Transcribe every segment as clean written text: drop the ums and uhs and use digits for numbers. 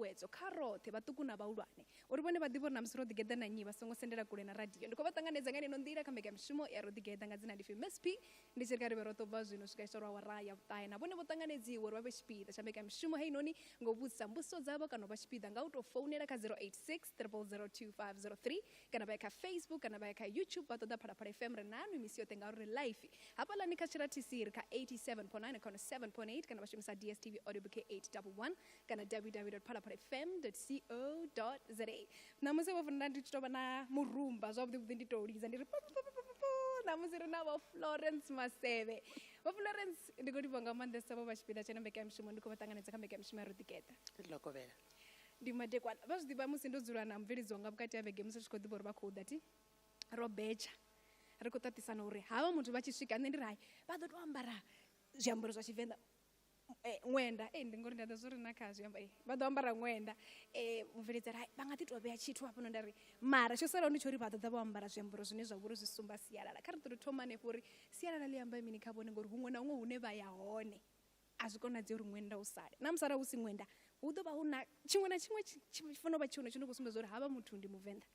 ṱhuṱhuwedzo kha roṱhe vhaṱuku na vhahulwane uri vhone vha ḓivhe uri na musi ro ḓigeḓa na nnyi vha songo sendela kule na radio. Ndi khou vha ṱanganedza nga ino nḓila kha mbekanyamushumo ya Ro Ḓigeḓa nga dzina ndi pfi Miss P. Ndi tshi ri kha ri vhe roṱhe u bva zwino swika tshi lwa awara ya vhuṱahe. Na vhone vho ṱanganedziwa uri vha vhe tshipiḓa tsha mbekanyamushumo heinoni nga u vhudzisa mbudziso dzavho kana u vha tshipiḓa nga u tou founela kha 086 000 2503 kana vha ya kha Facebook kana vha ya kha YouTube vha ṱoḓa Phalaphala FM. Ri na nwi misi yoṱhe ngauri ri live hafhaḽani kha tshirathisi ri kha 87.9 kana 7.8 kana vha shumisa DSTV audio bouquet 811 kana www.phalaphalafm.co.za. Ṋamusi vho funa ndi tshi tou vha na murumba zwavhuḓi vhuḓi, ndi tou lidza ndi ri ṋamusi ri na vho Florence Masevhe. Vho Florence, ndi khou livhuwa nga maanḓesa vho vha tshipiḓa tsha ino mbekanyamushumo, ndi khou vha ṱanganedza kha mbekanyamushumo ya Ro Ḓigeḓa. Lokovhela. Ndi madekwana vha zwi ḓivha musi ndo dzula na mubveledzi wanga vhukati ha vhege, musi ri tshi khou ḓivha uri vha khou ḓa thi ro betsha ri khou ṱaṱisana uri havha muthu vha tshi swika nṋe ndi ri hai vha ḓo tou ambara zwiambaro zwa Tshivenḓa ṅwenda ndi ngori nda ḓo zwo ri na kha zwiambaro vha ḓo ambara ṅwenda. Mubveledzi ari hai vha nga ḓi tou vhea tshithu hafhano, nda ri mara tsho salaho ndi tsho uri vha ḓo ḓa vho ambara zwiambaro zwine zwa vhori zwi sumba sialala. Kha ri ḓo thoma hanefho uri sialala ḽi amba mini kha vhone, ngori huṅwe na huṅwe hune vha ya hone a zwi konadzei uri ṅwenda u sale. Na musi arali hu si ṅwenda hu ḓo vha hu na tshiṅwe na tshiṅwe tshi fanela u vha tshi hone tshi no khou sumbedza uri havha muthu ndi Muvenḓa.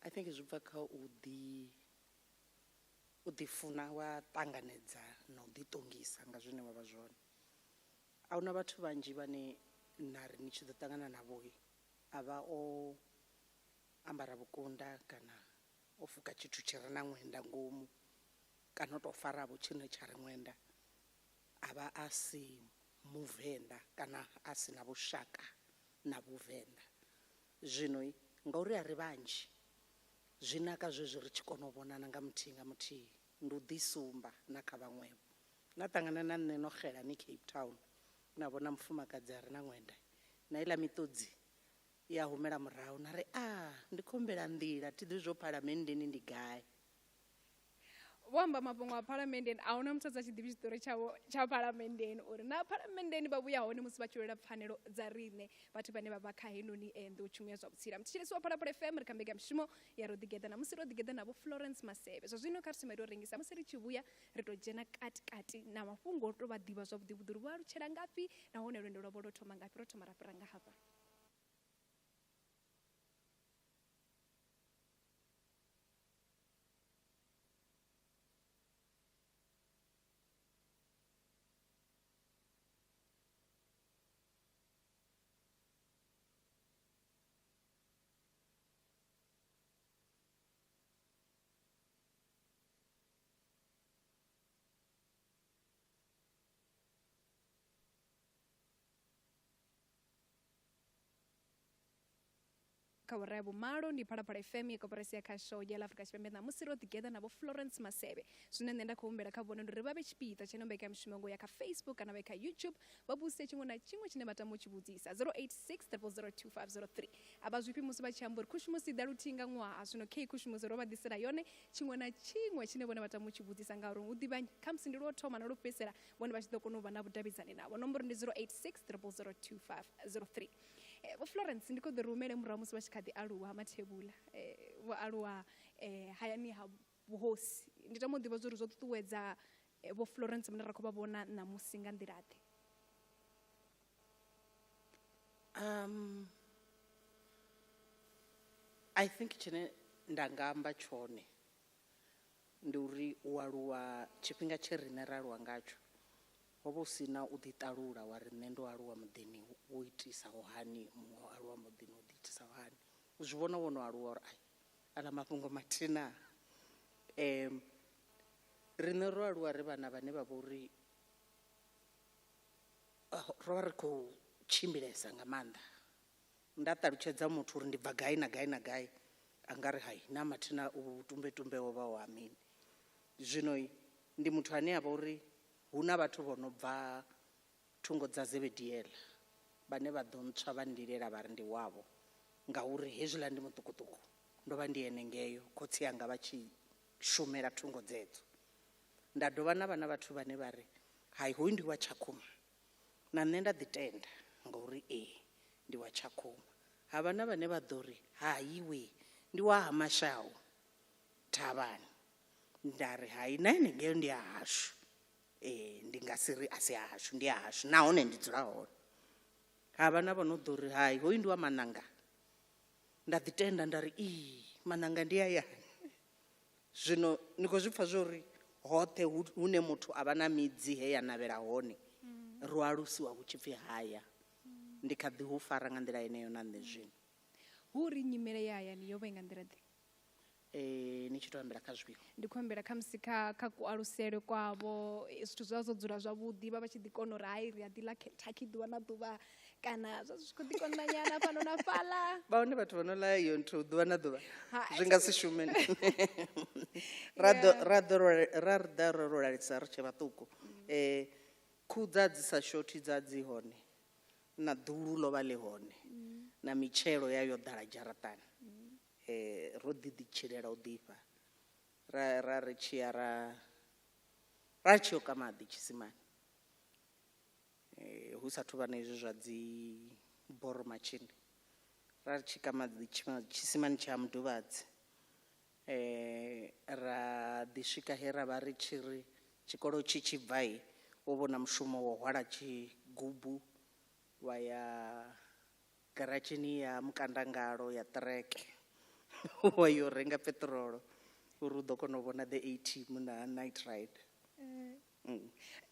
I think zwi bva kha u ḓi u ḓifuna wa ṱanganedza na u ḓiṱongisa nga zwine wa vha zwone. A huna vhathu vhanzhi vhane na ri ni tshi ḓo ṱangana navho a vha o ambara vhukunda kana o fuka tshithu tshi re na ṅwenda ngomu kana o tou faravho tshine tsha ri ṅwenda, a vha a si Muvenḓa kana a si na vhushaka na Vhuvenḓa. Zwino ngauri a ri vhanzhi, zwi naka zwezwi ri tshi kona u vhonana nga muthihi nga muthihi, ndi u ḓisumba na kha vhaṅwevho. Na ṱangana na nṋe no xela ni Cape Town na vhona mufumakadzi a re na ṅwenda na iḽa miṱodzi ya humela murahu na ri a ndi khou humbela nḓila thi ḓivhi zwo phalamenndeni ndi gai. Vho amba mafhungo a phalamenndeni, a huna muthu a sa tshi ḓivhi tshiṱori tshavho tsha phalamenndeni, uri na phalamenndeni vha vhuya hone musi vha tshi lwela pfanelo dza riṋe vhathu vhane vha vha kha heinoni nḓowetshumo ya zwa vhutsila. Mthetshelesi wa Phalaphala FM, ri kha mbekanyamushumo ya Ro Ḓigeḓa, na musi ro ḓigeḓa na Vho Florence Masevhe. Zwa zwino kha ri thome ri rengisa, musi ri tshi vhuya ri tou dzhena kati kati na mafhungo ri tou vha ḓivha zwavhuḓi vhuḓi uri vho alutshela ngafhi nahone lwendo lwavho lwo thoma ngafhi. Ro thoma ra fhira nga hafha. Kha awara ya vhumalo ndi Phalaphala FM ya koporasi ya khasho ya ḽa Afrika Tshipembe. Ṋamusi ro ḓigeḓa na Vho Florence Masevhe. Zwine nṋe nda khou humbela kha vhone ndi uri vha vhe tshipiḓa tsha ino mbekanyamushumo ngo ya kha Facebook kana vha ye kha YouTube vha vhudzise tshiṅwe na tshiṅwe tshine vha tama u tshi vhudzisa. 086 000 2503. A vha zwifhi musi vha tshi amba uri khushumusi i ḓa luthihi nga ṅwaha. Zwino khe khushumusi ro vha ḓisela yone tshiṅwe na tshiṅwe tshine vhone vha tama u tshi vhudzisa, ngauri hu ḓivha khamusi ndi lwo thoma na lwo fhedzisela vhone vha tshi ḓo kona u vha na vhudavhidzani navho. Nomboro ndi 086 000 2503. Vho Florence, ndi khou ḓo ri humele murahu musi vha tshi kha ḓi aluwa ha Mathebula, vho aluwa hayani ha vhuhosi. Ndi tama u ḓivha zwa uri zwo ṱuṱuwedza Vho Florence vhane ra khou vha vhona ṋamusi nga nḓila ḓe? I think tshine nda nga amba tshone ndi uri u aluwa tshifhinga tshe riṋe ra aluwa ngatsho ho vha hu si na u ḓiṱalula wa ri nṋe ndo aluwa muḓini wo itisaho hani, muṅwe o aluwa muḓini wo ḓiitisaho hani. U zwi vhona wo no aluwa uri ai aḽa mafhungo mathina. Riṋe ro aluwa ri vhana vhane vha vha uri ro vha ri khou tshimbilesa nga maanḓa. Nda ṱalutshedza muthu uri ndi bva gai na gai na gai a nga ri hai na mathina u tumbetumbe wo vha wa mini. Zwino ndi muthu ane a vha uri hu na vhathu vho no bva thungo dza Zebediela vhane vha ḓo ntswa vha ndilela vha ri ndi wavho, ngauri hezwiḽa ndi muṱukuṱuku ndo vha ndi henengeyo khotsi anga vha tshi shumela thungo dzedzo. Nda dovha na vha na vhathu vhane vha ri hai hoyu ndi wa Tshakhuma, na nṋe nda ḓi tenda ngauri ee ndi wa Tshakhuma. Ha vha na vhane vha ḓo ri hai we ndi wa ha Mashau thavhani, nda ri hai na henengeyo ndi ha hashu. Ndi nga si ri a si hashu, ndi hashu nahone ndi dzula hone. Ha vha na vho no ḓo ri hai hoyu ndi wa Maṋanga, nda ḓi tenda nda ri ii Maṋanga ndi hayani. Zwino ni khou zwi pfa zwo uri hoṱhe hune muthu a vha na midzi he ya navhela hone, ro alusiwa hu tshi pfi haya. Ndi kha ḓi hu fara nga nḓila yeneyo na nṋe zwino. Hu uri nyimele ya hayani yo vha i nga nḓila ḓe? Ni tshi to ambela kha zwifhio? Ndi khou ambela khamusi kha kualusele kwavho, zwithu zwa zwo dzula zwavhuḓi, vha vha tshi ḓi kona uri hai ri a ḓi ḽa Kentucky ḓuvha na ḓuvha, kana zwa zwi tshi khou ḓi konḓa nyana fhano na fhaḽa. Vha hone vhathu vha no ḽa iyo nthu ḓuvha na ḓuvha, zwi nga si shume. Ra ḓo ra ḓo ra ri ḓa ro lalisa ri tshe vhaṱuku. Khuhu dza dzi sa shothi dza dzi hone, na ḓulu ḽo vha ḽi hone, na mitshelo ya yo ḓala dzharaṱani. Ro ḓi ḓi tshilela u ḓifha. Ra ra ri tshiya ra ra tshi yo ka maḓi tshisimani. Hu sathu vha na hezwi zwa dzi boromatshini. Ra ri tshi ka maḓi tshisimani tsha Muduvhadzi. Ra ḓi swika he ra vha ri tshi ri tshikolo tshi tshi bva hi, wo vhona mushumo wo hwala tshigubu wa ya garatshini ya mukandangalo ya ṱireke wa yo renga peṱirolo uri u ḓo kona u vhona the A team na Night Ride.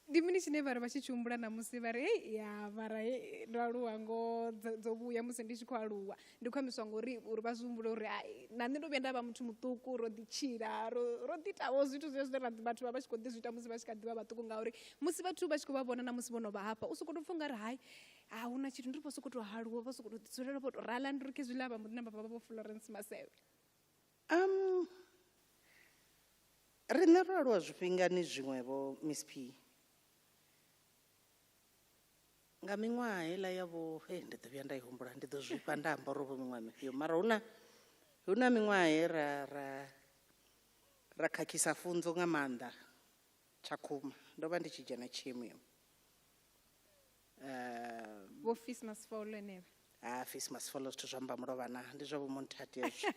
Ndi mini tshine vha ri vha tshi tshi humbula ṋamusi vha ri hei ya mara hei ndo aluwa ngo dzo vhuya musi ndi tshi khou aluwa? Ndi khou ambiswa ngori uri vha zwi humbule uri hai na nṋe ndo vhuya nda vha muthu muṱuku, ro ḓi tshila, ro ḓi itaho zwithu zwine zwine vhathu vha vha tshi khou ḓi zwi ita musi vha tshi kha ḓi vha vhaṱuku. Ngauri musi vhathu vha tshi khou vha vhona na musi vho no vha hafha, u sokou tou pfha ungari hai a huna tshithu, ndi ri vho sokou tou aluwa, vho sokou tou ḓi dzulela vho tou rala. Ndi ri khezwiḽa vha mbo ḓi namba vha vha vho Florence Masebe. Riṋe ro aluwa zwifhingani zwiṅwevho Miss P. Nga miṅwaha heiḽa ya vho, he ndi ḓo vhuya nda i humbula, ndi ḓo zwifha nda amba uri vho miṅwaha mifhio, mara huna miṅwaha ye ra khakhisa funzo nga maanḓa Tshakhuma. Ndo vha ndi tshi dzhena tshiimo. Vho Fees Must Fall henevha. Ha Fees Must Fall zwithu zwa amba mulovha na, ndi zwa vho Monthati hezwo.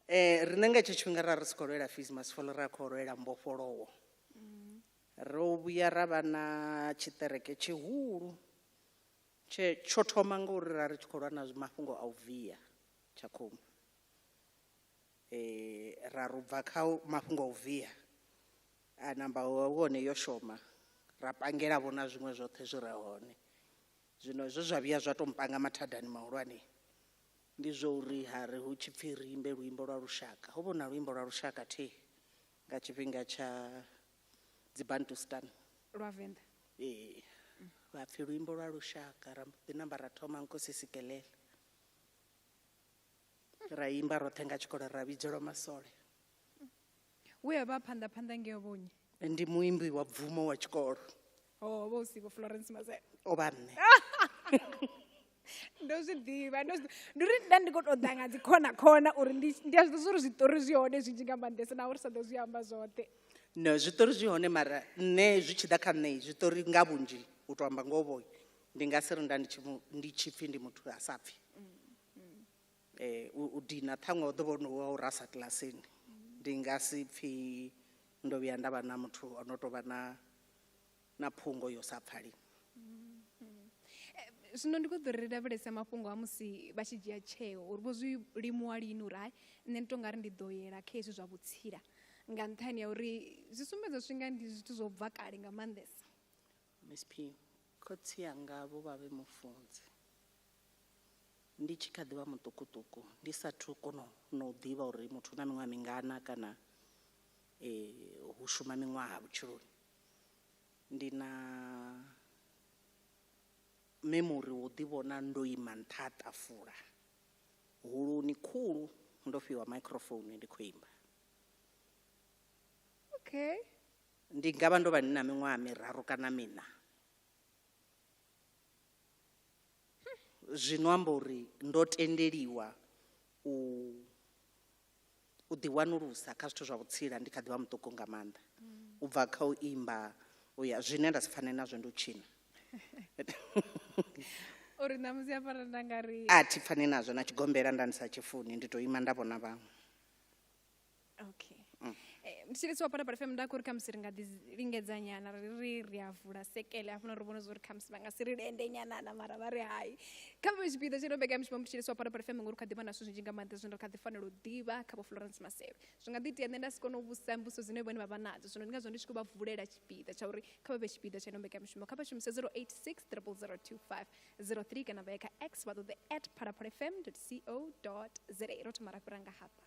Riṋe nga hetsho tshifhinga ra ri si khou lwela Fees Must Fall, ra khou lwela mbofholowo. Ro vhuya ra vha na tshiṱereke tshihulu tshe tsho thoma ngori ra ri tshi khou lwa na mafhungo a u via Tshakhuma. Ra ri bva kha mafhungo a u via a namba wone yo shoma, ra pangela vho na zwiṅwe zwoṱhe zwi re hone. Zwino zwe zwa vhuya zwa to mpanga mathadani mahulwane ndi zwo uri ha ri hu tshi pfi ri imbe luimbo lwa lushaka, ho vha hu na luimbo lwa lushaka thi nga tshifhinga tsha dzi Bantustan lwa Venḓa. Ee, vha pfi luimbo lwa lushaka, ra mbo ḓi namba ra thoma Nkosi Sikelela, ra imba roṱhe nga tshikolo, ra vhidzelwa masole. We a vha phanḓa phanḓa ngeo vhonyi? Ndi muimbi wa bvumo wa tshikolo. Oh, vho si vho Florence Masebe. O vha nṋe. Ndo zwi ḓivha, ndo zwi ḓivha. Ndi uri nda ndi khou tou ḓa nga dzi khona khona uri ndi a zwi ḓivha uri zwiṱori zwi hone zwinzhi nga maanḓesa, naho ri sa ḓo zwi amba zwoṱhe. No, zwiṱori zwi hone, mara nṋe zwi tshi ḓa kha nṋe zwiṱori nga vhunzhi, u to amba ngoho vho, ndi nga si ri nda ndi tshi pfi ndi muthu a sa pfi. U dina ṱhaṅwe u ḓo vha wa u rasa kilasini. Ndi nga si pfi ndo vhuya nda vha na muthu o no tou vha na phungo yo sa pfali. Zwino ndi khou ḓo ri lavhelesa mafhungo a musi vha tshi dzhia tsheo uri vho zwi limuwa lini uri hai nṋe ndi tou nga ri ndi ḓo yela kha hezwi zwa vhutsila, nga nṱhani ha uri zwi sumbedza zwi nga ndi zwithu zwo bva kale nga maanḓesa. Miss P, khotsi anga vho vha vhe mufunzi. Ndi tshi kha ḓi vha muṱukuṱuku, ndi sathu kona no ḓivha uri muthu u na miṅwaha mingana kana hu shuma miṅwaha vhutshiloni. Ndi na memory wo ḓi vhona ndo ima nṱha ha ṱafula huluni khulu, ndo fhiwa microphone ndi khou imba. Okay. Ndi nga vha ndo vha ndi na miṅwaha miraru kana miṋa. Zwino amba uri ndo tendeliwa u ḓi wanulusa kha zwithu zwa vhutsila ndi kha ḓi vha muṱuku nga maanḓa. U bva kha u imba uya zwine nda si pfane nazwo ndi u tshina. Uri ṋamusi hafha nda nga ri a thi pfani nazwo na tshigombela nda ndi sa tshifuni, ndi to ima nda vhona vhaṅwe. Okay. Ndi tshi wa Phalaphala FM nda khou ri khamusi ri nga ḓi lingedza nyana ri a vula sekele hafha ri vhona uri khamusi vha nga si ri lende nyana na mara vha ri hai. Kha vhe tshipiḓa tsha mbekanyamushumo mutshilisi wa Phalaphala FM ngori kha ḓivha na zwithu zwinzhi nga maanḓa zwine ri kha ḓi fanela u ḓivha kha vho Florence Masebe. Zwi nga ḓi itea nṋe nda si kone u vhusa mbudziso dzine vhone vha vha nadzo, zwino ndi ngazwo ndi tshi khou vha vulela tshipiḓa tsha uri kha vha vhe tshipiḓa tsha ino mbekanyamushumo. Kha vha shumise 086 0002503 kana vha ye kha X vha ṱoḓe @phalaphalafm.co.za. Ro thoma ra fhira nga hafha.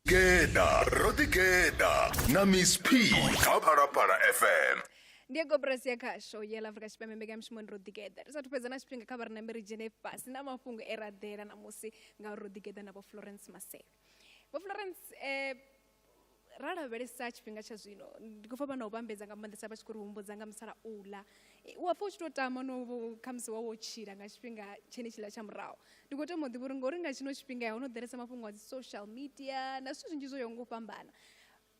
Geda, Rodigeda, na Miss P, kha Phalaphala FM. Ndiye koporasi ya khasho ya ḽa Afrika Tshipembe mbekanyamushumo ndi Rodigeda. Ri sathu fhedza na tshifhinga kha vha ri nambe ri dzhene fhasi na mafhungo e ra ḓela ṋamusi ngauri Rodigeda na Vho Florence Masebe. Vho Florence, ra lavhelesa tshifhinga tsha zwino ndi khou pfa vha na u vhambedza nga maanḓesa vha tshi khou ri humbudza nga musalauḽa. U a pfa u tshi tou tama no khamusi wa wo tshila nga tshifhinga tshenetshiḽa tsha murahu. Ndi khou tama u ḓivha uri ngori nga tshino tshifhinga ho no ḓalesa mafhungo a dzi social media na zwithu zwinzhi zwo yaho nga u fhambana.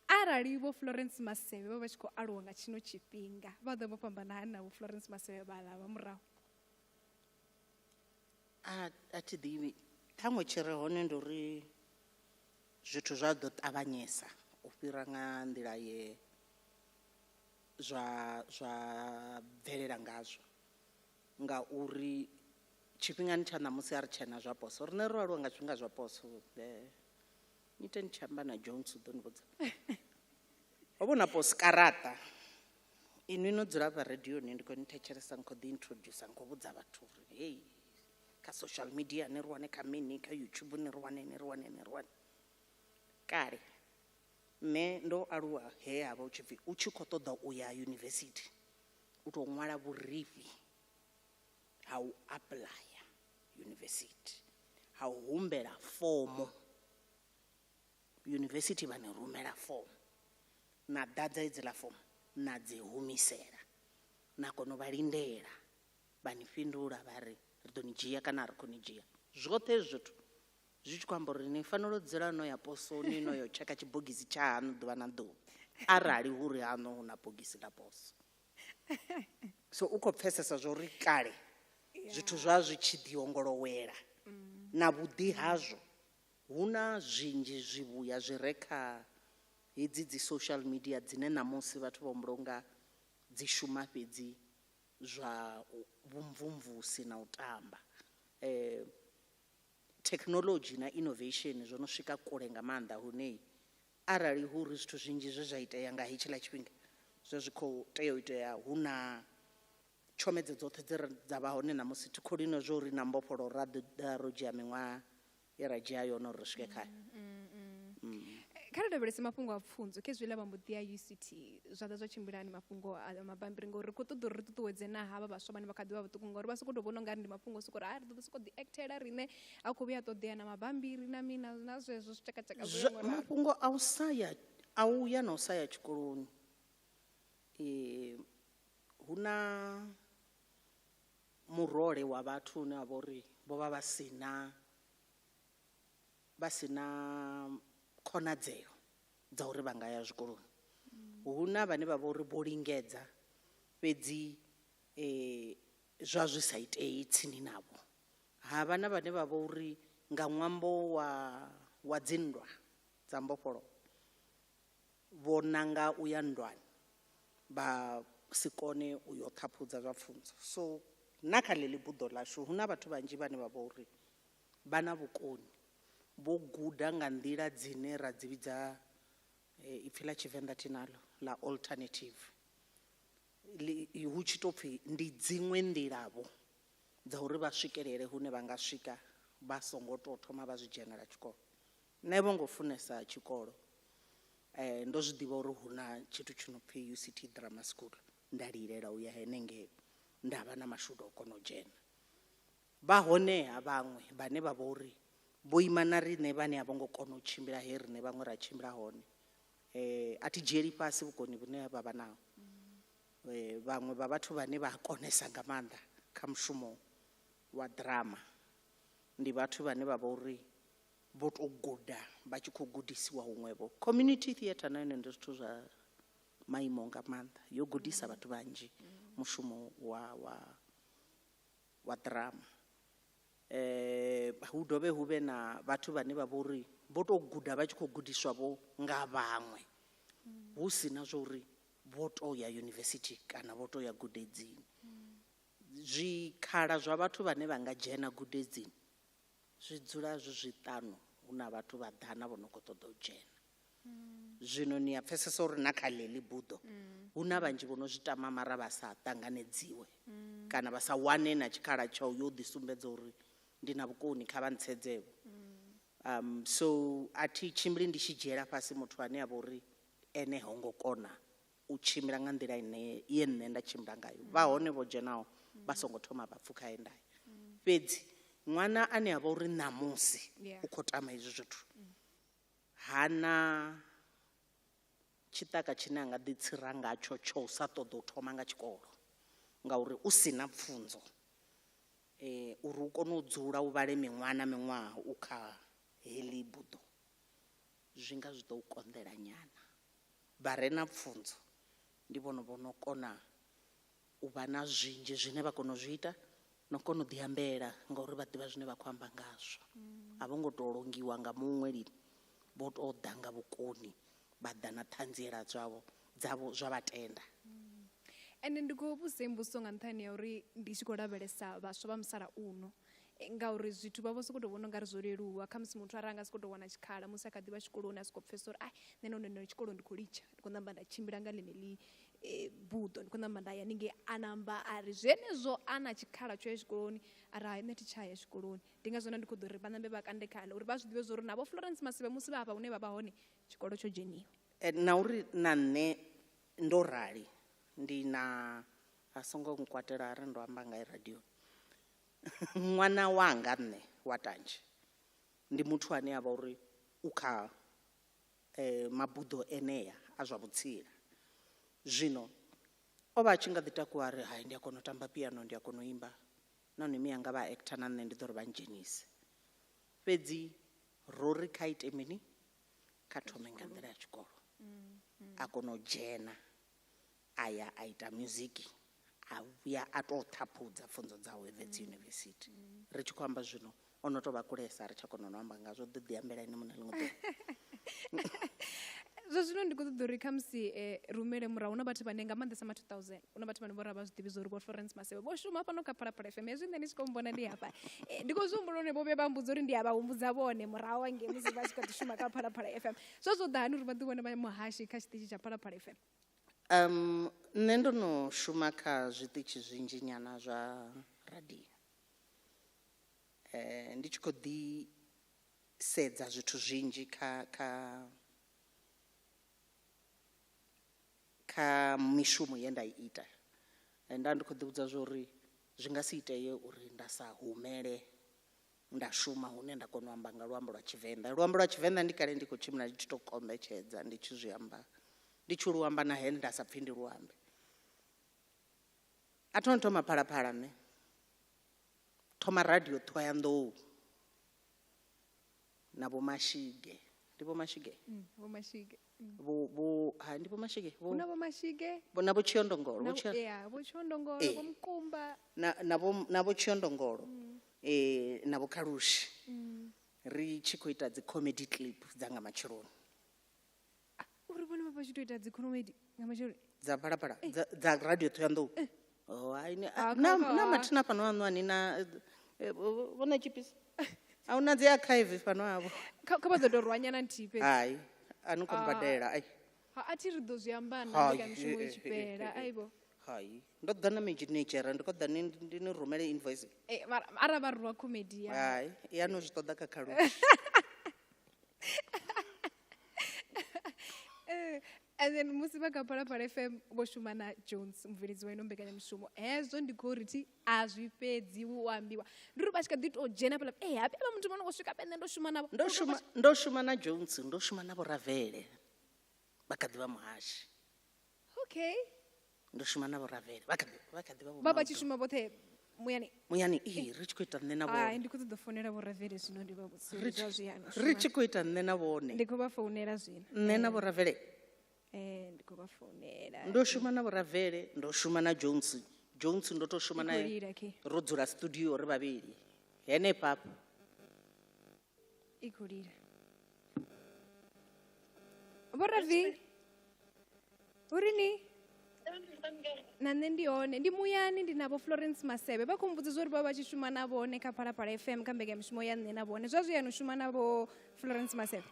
Arali Vho Florence Masebe vha vha tshi khou aluwa nga tshino tshifhinga vha ḓo vho fhambana hani na Vho Florence Masebe vhaḽa vha murahu? A thi ḓivhi, ṱhaṅwe tshi re hone ndi uri zwithu zwa ḓo ṱavhanyesa u fhira nga nḓila ye zwa bvelela ngazwo, ngauri tshifhingani tsha ṋamusi a ri tshena zwa poso. Riṋe ro aluwa nga tshifhinga zwa poso. Ni ite ni tshi amba na Jones u ḓo ni vhudza. Ho vhona poso karaṱa. Inwi no dzula hafha radioni ndi khou ni thetshelesa, ni khou ḓi introducer, ni khou vhudza vhathu uri hey, kha social media ni ri wane, kha mini, kha YouTube ni ri wane, ni ri wane, ni ri wane. Kale nṋe ndo aluwa he ha vha hu tshi pfhi u tshi khou ṱoḓa u ya yunivesithi u tou ṅwala vhurifhi ha u apuḽaya yunivesithi, ha u humbela fomo. Yunivesithi vha ni rumela fomo, na ḓadza hedziḽa fomo na dzi humisela, na kona u vha lindela vha ni fhindula vha ri ri ḓo ni dzhia kana a ri khou ni dzhia. Zwoṱhe hezwi zwithu zwi tshi khou amba uri ni fanela u dzula no ya posoni no yo tsheka tshibogisi tsha haṋu ḓuvha na ḓuvha, arali hu uri haṋu hu na bogisi ḽa poso. So u khou pfesesa zwa uri kale zwithu zwa zwi tshi ḓi ongolowela na vhuḓi hazwo hu na zwinzhi zwivhuya zwi re kha hedzi dzi social media dzine ṋamusi vhathu vha humbula unga dzi shuma fhedzi zwa vhumvumvusi na u tamba. Technology na innovation zwo no swika kule nga maanḓa hune arali hu uri zwithu zwinzhi zwe zwa itea nga hetshiḽa tshifhinga zwe zwi khou tea u itea, hu na tshomedzo dzoṱhe dze dza vha hone ṋamusi thi khou lino zwo uri na mbofholowo ra ḓo ro dzhia miṅwaha ye ra dzhia yone uri ri swike khayo. Kha ri lavhelese mafhungo a pfunzo khezwiḽa vha mbo ḓi ya UCT zwa ḓa zwa tshimbilani mafhungo a mabambiri, ngori ri khou ṱoḓa uri ri ṱuṱuwedze na havha vhaswa vhane vha kha ḓi vha vhaṱuku, ngori vha sokou tou vhona ungari ndi mafhungo soko ri ri ḓo sokou ḓi actela riṋe, a khou vhuya ṱoḓea na mabambiri na mini na zwezwo zwitshakatshaka zwo yaho nga u ralo. Mafhungo a u sa ya, a u ya na u sa ya tshikoloni, hu na murole wa vhathu une wa vha uri vho vha vha sina khonadzeo dza uri vha nga ya zwikoloni. Hu na vhane vha vha uri vho lingedza fhedzi zwa zwi sa itei tsini navho. Ha vha na vhane vha vha uri nga ṅwambo wa dzinndwa dza mbofholowo vho nanga u ya nndwani vha si kone u yo ṱhaphudza zwa pfunzo. So na kha ḽeḽi buḓo ḽashu hu na vhathu vhanzhi vhane vha vha uri vha na vhukoni. Vho guda nga nḓila dzine ra dzi vhidza ipfi ḽa Tshivenḓa thinalo ḽa alternative. Hu tshi tou pfi ndi dziṅwe nḓilavho dza uri vha swikelele hune vha nga swika vha songo tou thoma vha zwi dzhenela tshikolo. Nṋe vho ngo funesa tshikolo, ndo zwi ḓivha uri hu na tshithu tshi no pfi UCT Drama School, nda lilela u ya henengei, nda vha na mashudu o kona u dzhena. Vha honeha vhaṅwe vhane vha vha uri vho ima na riṋe vhane a vho ngo kona u tshimbila he riṋe vhaṅwe ra tshimbila hone. A thi dzhieli fhasi vhukoni vhune vha vha naho. Vhaṅwe vha vhathu vhane vha konesa nga maanḓa kha mushumo wa drama ndi vhathu vhane vha vha uri vho tou guda vha tshi khou gudisiwa huṅwevho. Community theatre na yone ndi zwithu zwa maimo nga maanḓa, yo gudisa vhathu vhanzhi mushumo wa drama. Hu dovhe hu vhe na vhathu vhane vha vha uri vho tou guda vha tshi khou gudiswa vho nga vhaṅwe, hu si na zwa uri vho tou ya yunivesithi kana vho tou ya gudedzini. Zwikhala zwa vhathu vhane vha nga dzhena gudedzini zwi dzula zwi zwiṱanu, hu na vhathu vha ḓana vho no khou ṱoḓa u dzhena. Zwino ni a pfesesa uri na kha ḽeḽi buḓo hu na vhanzhi vho no zwi tama mara vha sa ṱanganedziwe kana vha sa wane na tshikhala tsha u yo ḓi sumbedza uri ndi na vhukoni, kha vha ntsedzevho. So a thi tshimbili ndi tshi dzhiela fhasi muthu ane a vha uri ene ho ngo kona u tshimbila nga nḓila ine ye nṋe nda tshimbila ngayo. Vha hone vho dzhenaho vha songo thoma vha pfukha he ndaya. Fhedzi ṅwana ane a vha uri ṋamusi u khou tama hezwi zwithu hana tshiṱaka tshine a nga ḓi tsira ngatsho tsho sa ṱoḓa u thoma nga tshikolo, ngauri u si na pfunzo uri u kone u dzula u vhale miṅwaha na miṅwaha u kha heḽi buḓo zwi nga zwi ḓo u konḓela nyana. Vha re na pfunzo ndi vhone vho no kona u vha na zwinzhi zwine vha kona u zwi ita no kona u ḓiambela ngauri vha ḓivha zwine vha khou amba ngazwo. A vho ngo tou longiwa nga muṅwe lini, vho tou ḓa nga vhukoni vha ḓa na ṱhanziela dzavho zwa vha tenda. Ende ndi khou vhudzisa mbudziso nga nṱhani ya uri ndi tshi khou lavhelesa vhaswa vha musalauno, ngauri zwithu vha vho sokou tou vhona ungari zwo leluwa. Khamusi muthu arali a nga sokou tou wana tshikhala musi a kha ḓivha tshikoloni a sokou pfhesesa uri ai nṋe nahone ndo tshikolo ndi khou litsha, ndi khou ṋamba nda tshimbila nga ḽeneḽi buḓo, ndi khou ṋamba nda ya haningei, a namba a ri zwenezwo a na tshikhala tsho ya tshikoloni, a ri hai nṋe thi tsha ya tshikoloni. Ndi ngazwo nda ndi khou ḓo ri vha ṋambe vha kande khaḽo uri vha zwi ḓivhe zwa uri navho Florence Masebe musi vha hafha hune vha vha hone tshikolo tsho dzheniwa. Na uri na nṋe ndo rali ndi na a songo nkwatela arali ndo amba nga radio. Ṅwana wanga nṋe wa Tanzhe ndi muthu ane a vha uri u kha mabuḓo enea a zwa vhutsila. Zwino o vha a tshi nga ḓi takuwa a ri hai ndi a kona u tamba piano, ndi a kona u imba, nahone mianga vha actor na nṋe ndi ḓo ri vha ndzhenise. Fhedzi ro ri kha ite mini, kha thome nga nḓila ya tshikolo, a kona u dzhena a ya a ita music, a vhuya a tou ṱhaphudza pfunzo dzawe Wits University. Ri tshi khou amba zwino o no tou vha kulesa, ri tsha kona u amba ngazwo, ḓo ḓi ambela ene muṋe ḽiṅwe ḓuvha. Zwa zwino ndi khou ṱoḓa uri khamusi rumele murahu, hu na vhathu vhane nga maanḓesa ma 2000, hu na vhathu vhane vho ra vha zwi ḓivhi zwa uri vho Florence Masebe vho shuma fhano kha Phalaphala FM. Hezwi nṋe ndi tshi khou mbona ndi hafha, ndi khou zwi humbula uri vho vhuya vha mmbudza uri ndi a vha humbudza vhone murahu hangei musi vha tshi kha ḓi shuma kha Phalaphala FM. Zwo zwo ḓa hani uri vha ḓi vhone vha muhashi kha tshiṱitshi tsha Phalaphala FM? Nṋe ndo no shuma kha zwiṱitshi zwinzhi nyana zwa radio. Ndi tshi khou ḓi sedza zwithu zwinzhi kha kha kha mishumo ye nda i ita. Nda ndi khou ḓi vhudza zwa uri zwi nga si itee uri nda sa humele nda shuma hune nda kona u amba nga luambo lwa Tshivenḓa. Luambo lwa Tshivenḓa ndi kale ndi khou tshimbila ndi tshi tou kombetshedza ndi tshi zwi amba, ndi tshi lu amba na he nda sa pfhi ndi lu ambe. A thi ngo thoma Phalaphala nṋe, thoma radio Ṱhohoyanḓou na Vho Mashige. Ndi Vho Mashige? Vho Mashige. Vho ha ndi Vho Mashige? Hu na Vho Mashige. Vho na Vho Tshiondongolo, Vho Yeah, Vho Tshiondongolo, Vho Mukumba. Na Vho Tshiondongolo. Na Vho Khalushi. Ri tshi khou ita dzi comedy clip dza nga matsheloni. Uri vhone vha tshi tou ita dzi comedy nga matsheloni? Dza Phalaphala, dza radio Ṱhohoyanḓou. Oh, ai, na mathina fhano haṋu ani na vhona tshipisa. A huna dzi archive fhano havho. Kha vha ḓo tou rwanyana nthihi fhedzi. Hai, a ni khou badela ai. Ha, a thi ri ḓo zwi amba na Hai, mbekanyamushumo i eh, tshi eh, eh, fhela eh, eh. aibo. Hai, ndo ḓa na minidzhere ndi khou ḓa ndi ni rumele invoice. Eh, mara arali vha rwa comedy ya. Hai, ya no zwi ṱoḓa kha khalushi. And then musi vha kha Phalaphala FM vho shuma na Jones mubveledzi wa ino mbekanyamushumo. Hezwo ndi khou ri thi a zwi fhedziwi u ambiwa. Ndi uri vha tshi kha ḓi tou dzhena fhaḽa, eh happy avha muthu vho no khou swika pene ndo shuma navho. Ndo shuma na Jones, ndo shuma na Vho Ravele. Vha kha ḓi vha muhashi. Okay. Ndo shuma na Vho Ravele, vha kha ḓi vha vho Vha vha tshi Maodo. shuma vhoṱhe muyani. Muyani, ee, ri tshi khou ita nṋe na Hai, vhone. ndi khou ṱoḓa founela Vho Ravele zwino ndi vha vhudze uri zwa zwi hani u Ri shuma. tshi khou ita nṋe na vhone. Ndi khou vha founela zwino. Nṋe na Vho Ravele. Ndi khou vha founela. Ndo shuma na Vho Ravele, ndo shuma na Jones. Jones ndo to shuma I khou naye. lila, khe. Ro dzula studio ri vhavhili. Henefha hafha. I khou lila. Vho Ravi, uri ni? Na nṋe ndi hone, ndi muyani, ndi navho Florence Masebe. Vha khou mmbudza uri vha vha tshi shuma na vhone kha Phalaphala FM kha mbekanyamushumo ya nṋe na vhone. Zwa zwi yani u shuma na vho Florence Masebe?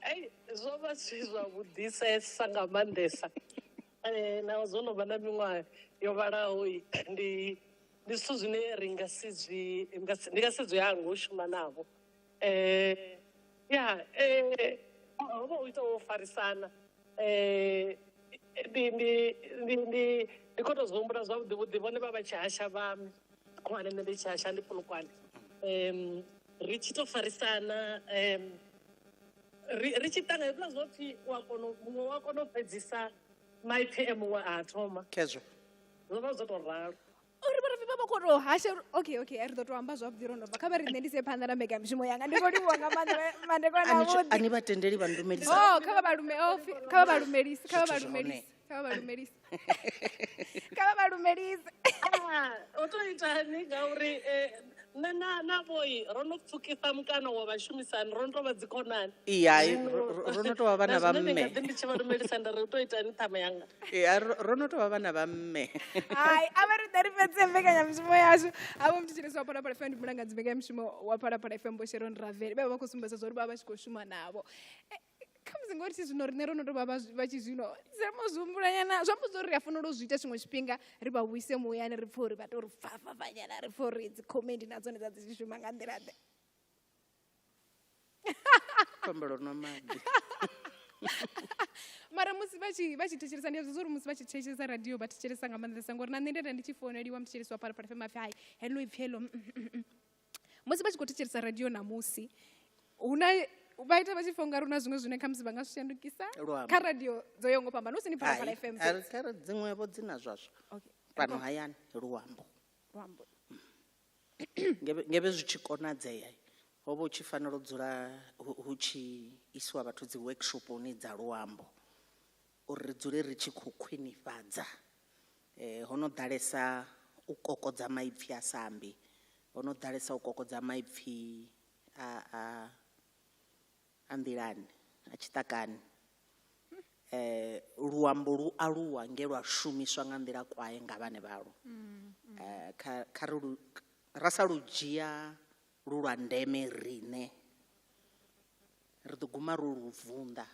Ei, zwo vha zwi zwavhuḓisesa nga maanḓesa. Naho zwo no vha na miṅwaha yo vhalaho, ndi zwithu zwine ri nga si zwi, ndi nga si zwi hangwe u shuma navho. Ya, ho vha hu ita wo farisana. Ndi khou tou zwi humbula zwavhuḓi vhuḓi, vhone vha vha tshi hasha vha khwane, nṋe ndi tshi hasha ndi Polokwane. Ri tshi tou farisana, ri tshi ṱangana hezwiḽa zwo pfhi wa kona muṅwe wa kona u fhedzisa maipfi e muṅwe a thoma. Khezwo. Zwo vha zwo tou ralo. Uri vho Ravi vha vha khou tou hasha uri, okay, okay, ri ḓo tou amba zwavhuḓi ro no bva. Kha vha ri nṋe ndi sie phanḓa na mbekanyamushumo yanga. Ndi khou livhuwa nga maanḓa madekwana A ni avhuḓi. a ni vha tendeli vha ndumelisa. Oh, kha vha vha lume, oh, kha vha vha lumelise, kha vha vha Zwithu zwa hone. lumelise, kha vha vha lumelise. Kha vha vha lumelise. O to itani ngauri, nṋe na vhoi ro no pfukisa mukano wa vhashumisani, ro no tou vha dzikhonani. Iya, ro no tou vha vhana vha Na zwino ndi mme. nga ḓi ndi tshi vha lumelisa nda ri u tou itani ṱhama yanga. Iya, ro no tou vha vhana vha mme. Hai, a vha ri ḓe ri fhedze mbekanyamushumo yashu. Havho muthetshelesi wa Phalaphala FM ndi mulangadzi mbekanyamushumo wa Phalaphala FM Vho Sharon Ravele. Vhe vha vha khou sumbedza zwa uri vha vha tshi khou shuma navho. Kha musi ngori thi zwino riṋe ro no tou vha vha tshi zwino, zama zwi humbulanyana, zwi amba zwa uri ri a fanela u zwi ita tshiṅwe tshifhinga, ri vha vhuise muyani, ri pfhe uri vha tou ri fafafanyana, ri pfhe uri dzi comedy na dzone dza dzi tshi shuma nga nḓila ḓe. Khombelo nwa maḓi. Mara musi vha tshi thetshelesa, ndi a zwi uri musi vha tshi thetshelesa radio vha thetshelesa nga maanḓesa, ngori na nṋe nda ndi tshi founeliwa muthetshelesi wa Phalaphala FM a pfhi hai heḽo ipfhi heḽo. Musi vha tshi khou thetshelesa radio ṋamusi, hu na vha ita vha tshi pfha ungari hu na zwiṅwe zwine khamusi vha nga zwi shandukisa Luambo. kha radio dzo yaho nga u fhambana, hu si ni Phalaphala Hai, FM a ri fhedzi. kha ri dziṅwe vho dzi na zwazwo. Okay. Fhano hayani luambo. Luambo. Ngevhe zwi tshi konadzea, ho vha hu tshi fanela u dzula hu tshi isiwa vhathu dzi workshoponi dza luambo, uri ri dzule ri tshi khou khwinifhadza. Ho no ḓalesa u kokodza maipfi a sa ambi, ho no ḓalesa u kokodza maipfi a nḓilani, a tshiṱakani. Luambo lu aluwa nge lwa shumiswa nga nḓila kwae nga vhane vhalwo. Kha ri lu, ra sa lu dzhia lu lwa ndeme riṋe, ri ḓo guma ro lu vunḓa.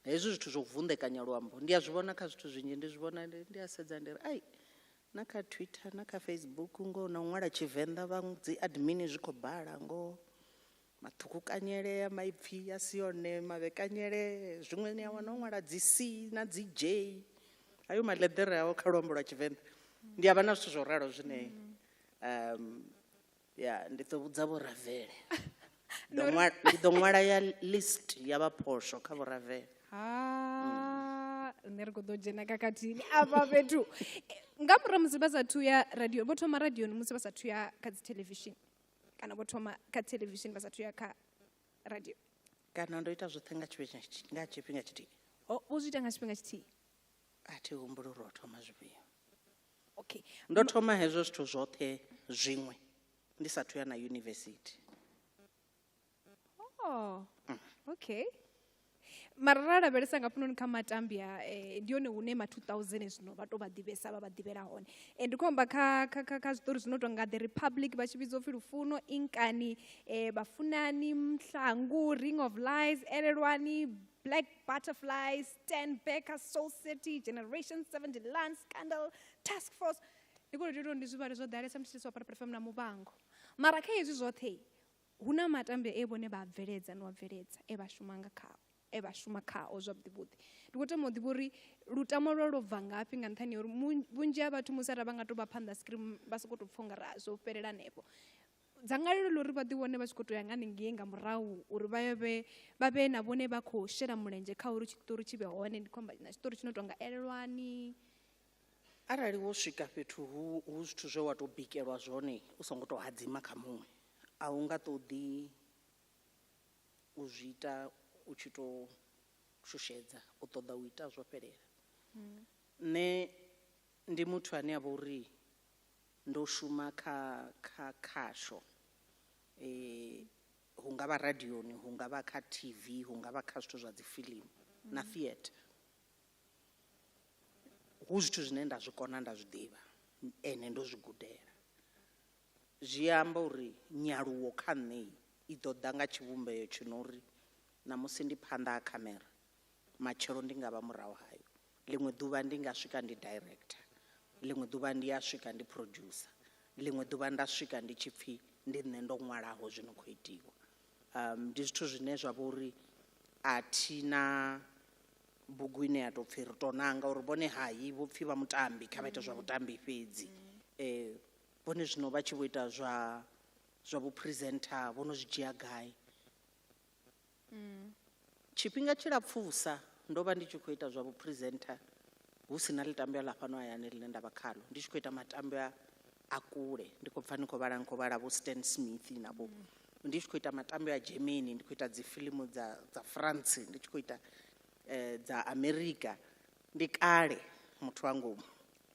Hezwi zwithu zwo vunḓekanya luambo ndi a zwi vhona kha zwithu zwinzhi, ndi zwi vhona, ndi a sedza ndi ri ai na kha Twitter na kha Facebook ngo na u ṅwala Tshivenḓa vha dzi admin zwi khou bala ngo maṱhukhukanyele a maipfi a si one mavhekanyele, zwiṅwe ni a wana u ṅwala dzi C na dzi J, hayo maḽeḓere ao kha luambo lwa Tshivenḓa. Ndi a vha na zwithu zwo ralo zwine, ya ndi ḓo vhudza Vho Ravele. Ndi ḓo ṅwala ya list ya vha phosho kha Vho Ravele. Ha, nṋe ri khou ḓo dzhena khakhathini afha fhethu. Nga murahu musi vha sathu ya radio, vho thoma radioni musi vha sathu ya kha dzi television, kana vho thoma kha television vha sathu ya kha radio? Kana ndo ita zwoṱhe nga tshifhinga tshithihi. Oh, vho zwi ita nga tshifhinga tshithihi? A thi humbuli uri ho thoma zwifhio. Okay. Ndo thoma hezwo zwithu zwoṱhe zwiṅwe ndi sathu ya na university. Oh, okay. Mara ra lavhelesa nga fhanoni kha matambya ndi hone hune ma 2000 zwino vha to vha ḓivhesa vha vha ḓivhela hone. Ndi khou amba kha kha kha kha zwiṱori zwi no tonga The Republic vha tshi vhidzwa upfhi Lufuno, Inkani, Vhafunani, Mhlangu, Ring of Lies, Elelwani, Black Butterfly, Stan Becker, Soul City, Generation 70, Land Scandal, Task Force. Ndi khou tou ndi zwi vhale zwo ḓalesa muthetshelesi wa Phalaphala FM na Muvhango. Mara kha hezwi zwoṱhe hu na matambya e vhone vha bveledza no a bveledza e vha shuma nga khao e vha shuma khao zwavhuḓi vhuḓi. Ndi khou tama u ḓivha uri lutamo lwo lwo bva ngafhi nga nṱhani ha uri vhunzhi ha vhathu musi arali vha nga tou vha phanḓa screen vha sokou tou pfha ungari a zwo fhelela hanefho. Dzangalelo ḽa uri vha ḓi wane vha tshi khou tou ya nga haningei nga murahu uri vha vhe vha vhe na vhone vha khou shela mulenzhe kha uri tshiṱori tshi vhe hone, ndi khou amba na tshiṱori tshi no tonga Elelwani. Arali wo swika fhethu hu hu zwithu zwe wa tou bikelwa zwone u songo tou hadzima kha muṅwe a u nga ṱoḓi u zwi ita u tshi tou shushedza u ṱoḓa u ita zwo fhelela. Nṋe ndi muthu ane a vha uri ndo shuma kha kha khasho hu nga vha radioni hu nga vha kha TV hu nga vha kha zwithu zwa dzi fiḽimu na theatre. Hu zwithu zwine nda zwi kona nda zwi ḓivha ende ndo zwi gudela. Zwi amba uri nyaluwo kha nṋe i ḓo ḓa nga tshivhumbeo tshi no uri ṋamusi ndi phanḓa ha khamera, matshelo ndi nga vha murahu hayo, ḽiṅwe ḓuvha ndi nga swika ndi director, ḽiṅwe ḓuvha ndi a swika ndi producer, ḽiṅwe ḓuvha nda swika ndi tshi pfhi ndi nṋe ndo ṅwalaho zwi no khou itiwa. Ndi zwithu zwine zwa vha uri a thi na bugu ine ya tou pfhi ri tou nanga uri vhone hayi vho pfhi vha mutambi kha vha ite zwa vhutambi fhedzi. Vhone zwino vha tshi vho ita zwa zwa vhu presenter vho no zwi dzhia gai. Tshifhinga tshilapfhusa ndo vha ndi tshi khou ita zwa vhu presenter hu si na ḽitambwa ḽa fhano hayani ḽine nda vha khalo ndi tshi khou ita matambwa a kule ndi khou pfha ni khou vhala ni khou vhala vho Stan Smith na vho ndi tshi khou ita matambwa a Germany ndi khou ita dzi fiḽimu dza dza France ndi tshi khou ita dza America ndi kale muthu wa ngomu.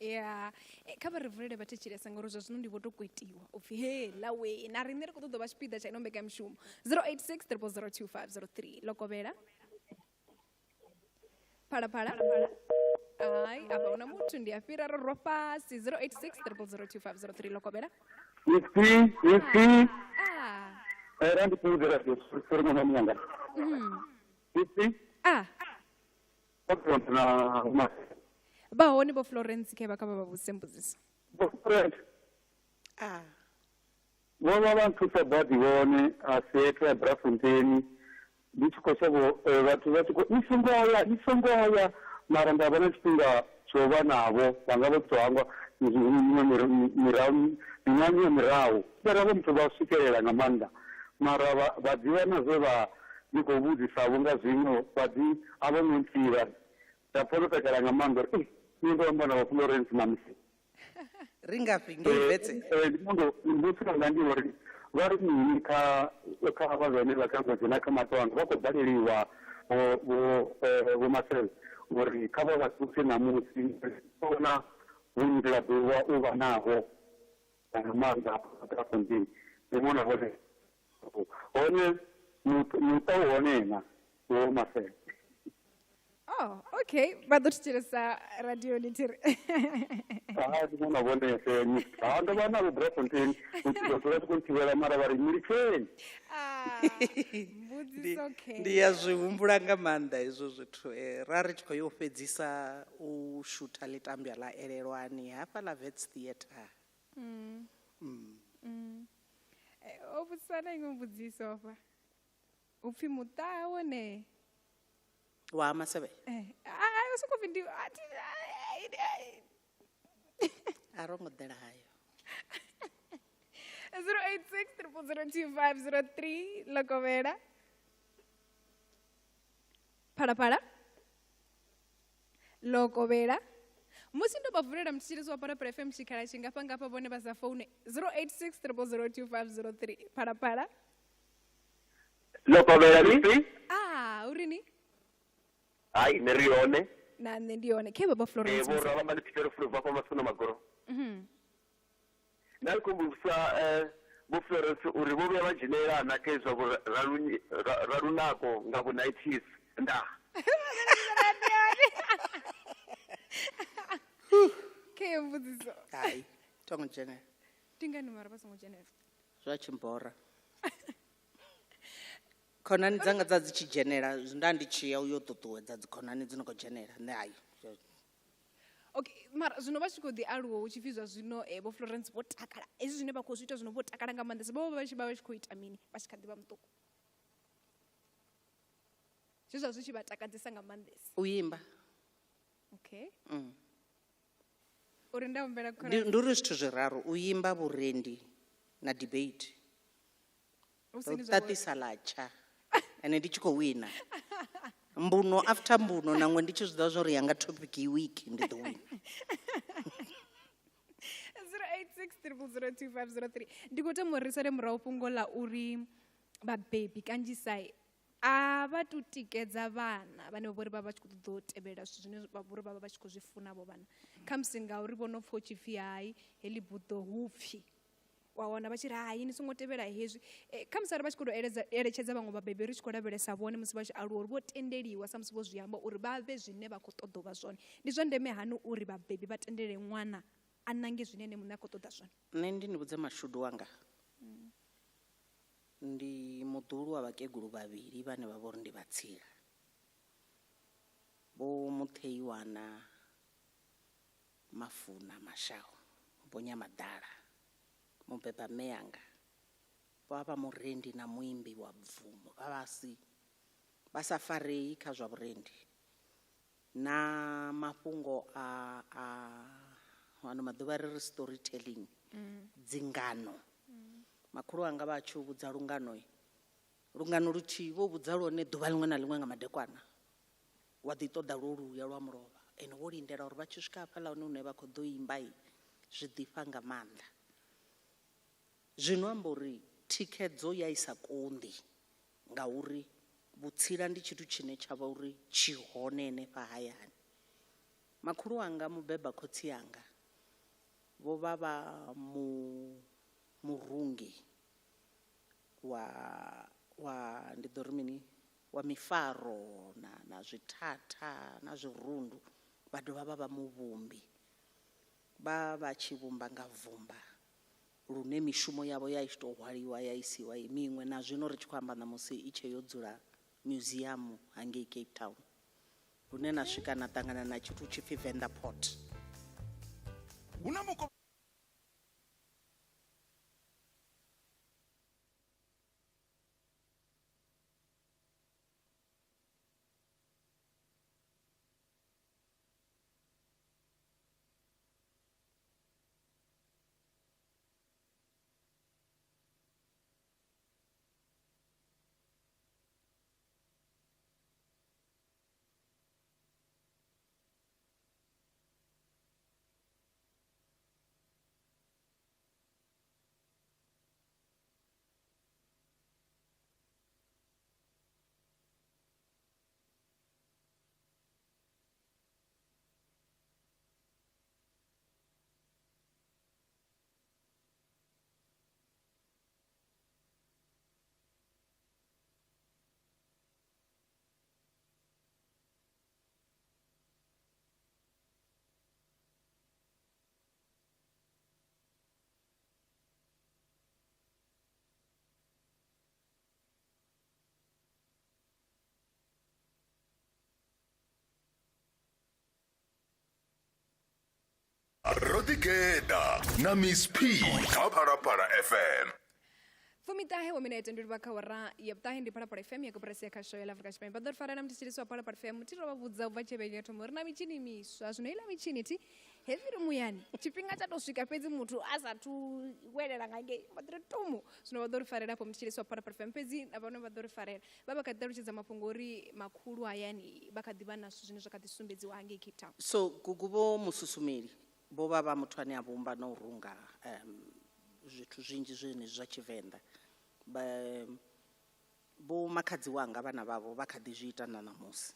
Ya kha vha ri vulele vha thetshelesa ngauri zwa zwino ndi vho to kwetiwa u pfhi he ḽa we na riṋe ri khou ṱoḓa vha tshipiḓa tsha ino mbekanyamushumo. 086 0002503 ḽo kovhela. Phalaphala. Hai, afha huna muthu ndi a fhira ro rwa fhasi. 086 0002503 ḽo kovhela. Miss P, Miss P. Ah. Ra ndi fhungudze radio, sorry mama yanga. Miss P. Ah. Na ma. Vha hone vho Florence khe vha kha vha vha vhudzise mbudziso. Vho Florence. Ah. Vho vha vha nthusa badi vhone a theatre ya Braamfontein ndi tshi khou shavha vhathu vha tshi khou ni songo ya ni songo ya mara nda vha na tshifhinga tsho vha navho vha nga vho ḓi tou hangwa mirahu miṅwaha ya mirahu vha vho muthu vha swikelela nga maanḓa mara vha ḓivha na zwe vha ndi khou vhudzisa vho nga zwiṅwe vha ḓi a vho ngo ntsivha nda pfha ndo takala nga maanḓa uri nṋe ndo amba na vha Florence ṋamusi. Ri ngafhi ngei Wits? Ndi mundo mbudziso yanga ndi uri vha ri mini kha kha havha vhane vha khou dzhena kha matangwa vha khou baleliwa vho vho Marcel uri kha vha vha thuse ṋamusi vhona vhunzhi ḽa ḓuvha u vha navho nga maanḓa Braamfontein ndi vhona hone hone muṱa u hone na vho Marcel. Oh, okay. Vha ḓo thetshelesa radioni thiri. Ha ndi vhona vhone fheni. Ha ndo vha navho Braamfontein vhathu vha tshi khou nthivhela mara vha ri militsheni. Ah, mbudziso okay. Ndi ya zwi humbula nga maanḓa hezwo zwithu. Ra ri tshi khou yo fhedzisa u shutha ḽitambwa ḽa Elelwani hafha ḽa Wits Theatre. O vhudzisa na iṅwe mbudziso hafha. Upfi muṱa wone wa Masevhe? A soko pfi ndi a ro ngo ḓela hayo. 086 0002503 ḽo kovhela. Phalaphala ḽo kovhela. Musi ndo vha vulela muthetshelesi wa Phalaphala FM tshikhala tshingafha ngafha vhone vha sa foune. 086 0002503 Phalaphala ḽo kovhela ni. Ah, urini? Hai, nṋe ri hone. Na nṋe ndi hone. Khe baba Florence. Vho ra vha ndi Peter Flo vha fha Masuna Magoro. Nda khou vhudzisa vho Florence uri vho vhuya vha dzhenelela na kha zwa vho ralunako nga vho 90s nda. Khe mbudziso. Hai, tho ngo dzhenela. Ndi ngani mara vha songo dzhenela? Zwa tshimbora. Khonani dzanga dza dzi tshi dzhenela, nda ndi tshi ya u yo ṱuṱuwedza dzikhonani dzi no khou dzhenela, nṋe hai. Okay, mara zwino vha tshi khou ḓi aluwa hu tshi pfi zwa zwino vho Florence vho takala. Hezwi zwine vha khou zwi ita zwino vho takala nga maanḓesa. Vho vha vha tshi khou ita mini vha tshi kha ḓi vha muṱuku? Zwe zwa zwi tshi vha takadzesa nga maanḓesa. U imba. Okay. Uri nda humbela khonani. Ndi uri zwithu zwiraru, u imba, vhurendi na debate. Ṱaṱisa ḽatsha. Ene ndi tshi khou wina. Mbuno after mbuno nangwe ndi tshi zwi ḓivha zwa uri yanga topic i weak ndi ḓo wina. 086 0002503. Ndi khou tama uri ri sale murahu fhungo ḽa uri vhabebi kanzhisa a vha tu tikedza vhana vhane vha vhori vha vha tshi khou ṱoḓa u tevhelela zwithu zwine vha vhori vha vha vha tshi khou zwi funa vho vhana. Khamusi ngauri vho no pfha hu tshi pfhi hai heḽi buḓo hu pfhi, wa wana vha tshi ri hai ni songo tevhela hezwi. Khamusi arali vha tshi khou tou eletshedza vhaṅwe vhabebi ri tshi khou lavhelesa vhone musi vha tshi aluwa uri vho tendeliwa sa musi vho zwi amba uri vha vhe zwine vha khou ṱoḓa u vha zwone. Ndi zwa ndeme hani uri vhabebi vha tendele ṅwana a nange zwine ene muṋe a khou ṱoḓa zwone? Nṋe ndi ni vhudze mashudu wanga. Ndi muḓulu wa vhakegulu vhavhili vhane vha vha uri ndi vhatsila. Vho Mutheiwana Mafuna Mashau, Vho Nyamadala, mubeba mme anga. Vha vha murendi na muimbi wa bvumo, vha vha si vha sa farei kha zwa vhurendi. Na mafhungo a ano maḓuvha ri ri storytelling, dzingano. Makhulu anga vha tshi vhudza lungano, lungano luthihi vho vhudza lwone ḓuvha ḽiṅwe na ḽiṅwe nga madekwana. Wa ḓi ṱoḓa lwo luya lwa mulovha, ene wo lindela uri vha tshi swika hafhaḽa hone hune vha khou ḓo imba zwi ḓifha nga maanḓa. Zwino amba uri thikhedzo ya isa konḓi ngauri vhutsila ndi tshithu tshine tsha vha uri tshi hone henefha hayani. Makhulu anga mubeba khotsi anga vho vha vha murungi wa ndi ḓo ri mini, wa mifaro na zwithatha na zwirundu, vha dovha vha vha muvhumbi. Vha vha tshi vhumba nga vumba lune mishumo yavho ya i tshi tou hwaliwa ya isiwa miṅwe na zwino ri tshi khou amba ṋamusi i tshe yo dzula museum hangei Cape Town, hune na swika na ṱangana na tshithu tshi pfi Venda Port. Rodigeda na Miss P kha Phalaphala FM. 19 wa minete ndi livha kha awara ya vhuṱahe ndi Phalaphala FM ya koporasi ya khasho ya Afrika Tshipembe. Vha ḓo ri farela muthetshelesi wa Phalaphala FM thi ro vha vhudza ubva tshevhege ya thoma uri na mitshini miswa zwino iḽa mitshini thi hezwi ri muyani tshifhinga tsha tou swika fhedzi muthu a sathu welela nga ngei vha ḓo ri tumu. Zwino vha ḓo ri farela afho muthetshelesi wa Phalaphala FM, fhedzi na vhone vha ḓo ri farela vha vha kha ḓi ṱalutshedza mafhungo uri makhulu hayani vha kha ḓi vha na zwithu zwine zwa kha ḓi sumbedziwa hangei Cape Town. So gugu vho Mususumeli vho vha vha muthu ane a vhumba na u runga zwithu zwinzhi zwenezwi zwa Tshivenḓa. Vho makhadzi wanga vhana vhavho vha kha ḓi zwi ita na ṋamusi.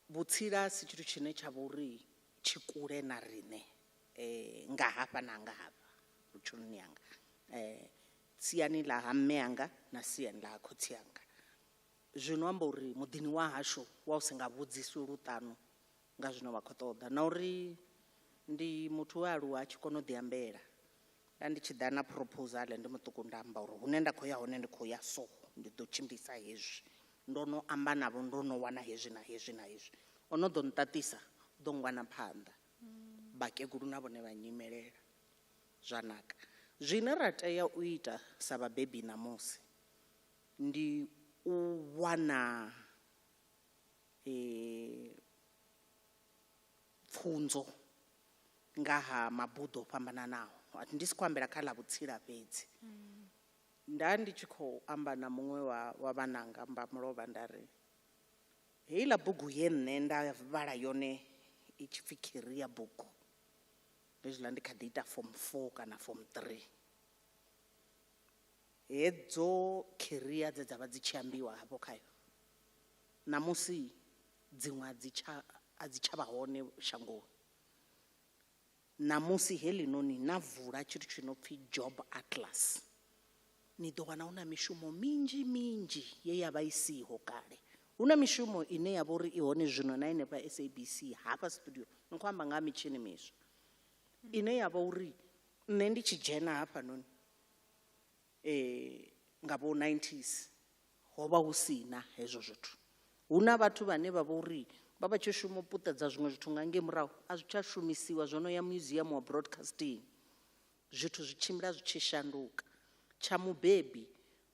Vhutsila si tshithu tshine tsha vha uri tshi kule na riṋe nga hafha na nga hafha vhutshiloni hanga, siani ḽa ha mme anga na siani ḽa ha khotsi anga. Zwino amba uri muḓini wa hashu wa u si nga vhudziswi luṱanu nga zwino vha khou ṱoḓa, na uri ndi muthu we aluwa a tshi kona u ḓiambela. Nda ndi tshi ḓa na proposal ndi muṱuku, nda amba uri hune nda khou ya hone ndi khou ya so, ndi ḓo tshimbilisa hezwi, ndo no amba navho, ndo no wana hezwi na hezwi na hezwi. O no ḓo nṱaṱisa, u ḓo ngwana phanḓa. Vhakegulu na vhone vha nyimelela zwa naka. Zwine ra tea u ita sa vhabebi ṋamusi ndi u wana pfunzo nga ha mabuḓo o fhambananaho. Ndi si khou ambela kha ḽa vhutsila fhedzi. Nda ndi tshi khou amba na muṅwe wa vhananga mba mulovha, nda ri heiḽa bugu ye nṋe nda vhala yone i tshi pfi career book, hezwiḽa ndi kha ḓi ita form 4 kana form 3, hedzo career dze dza vha dzi tshi ambiwa hafho khayo ṋamusi dziṅwe a dzi tsha vha hone shangoni. Ṋamusi heḽinoni na vula tshithu tshi no pfi job atlas, ni ḓo wana hu na mishumo minzhi minzhi ye ya vha i siho kale. Hu na mishumo ine ya vha uri i hone zwino na henefha SABC hafha studio, ni khou amba nga ha mitshini miswa, ine ya vha uri nṋe ndi tshi dzhena hafhanoni nga vho 90s ho vha hu sina hezwo zwithu. Hu na vhathu vhane vha vha uri vha vha tshi shuma u puṱedza zwiṅwe zwithu nga ngei murahu, a zwi tsha shumisiwa, zwo no ya museum wa broadcasting. Zwithu zwi tshimbila zwi tshi shanduka. Tsha mubebi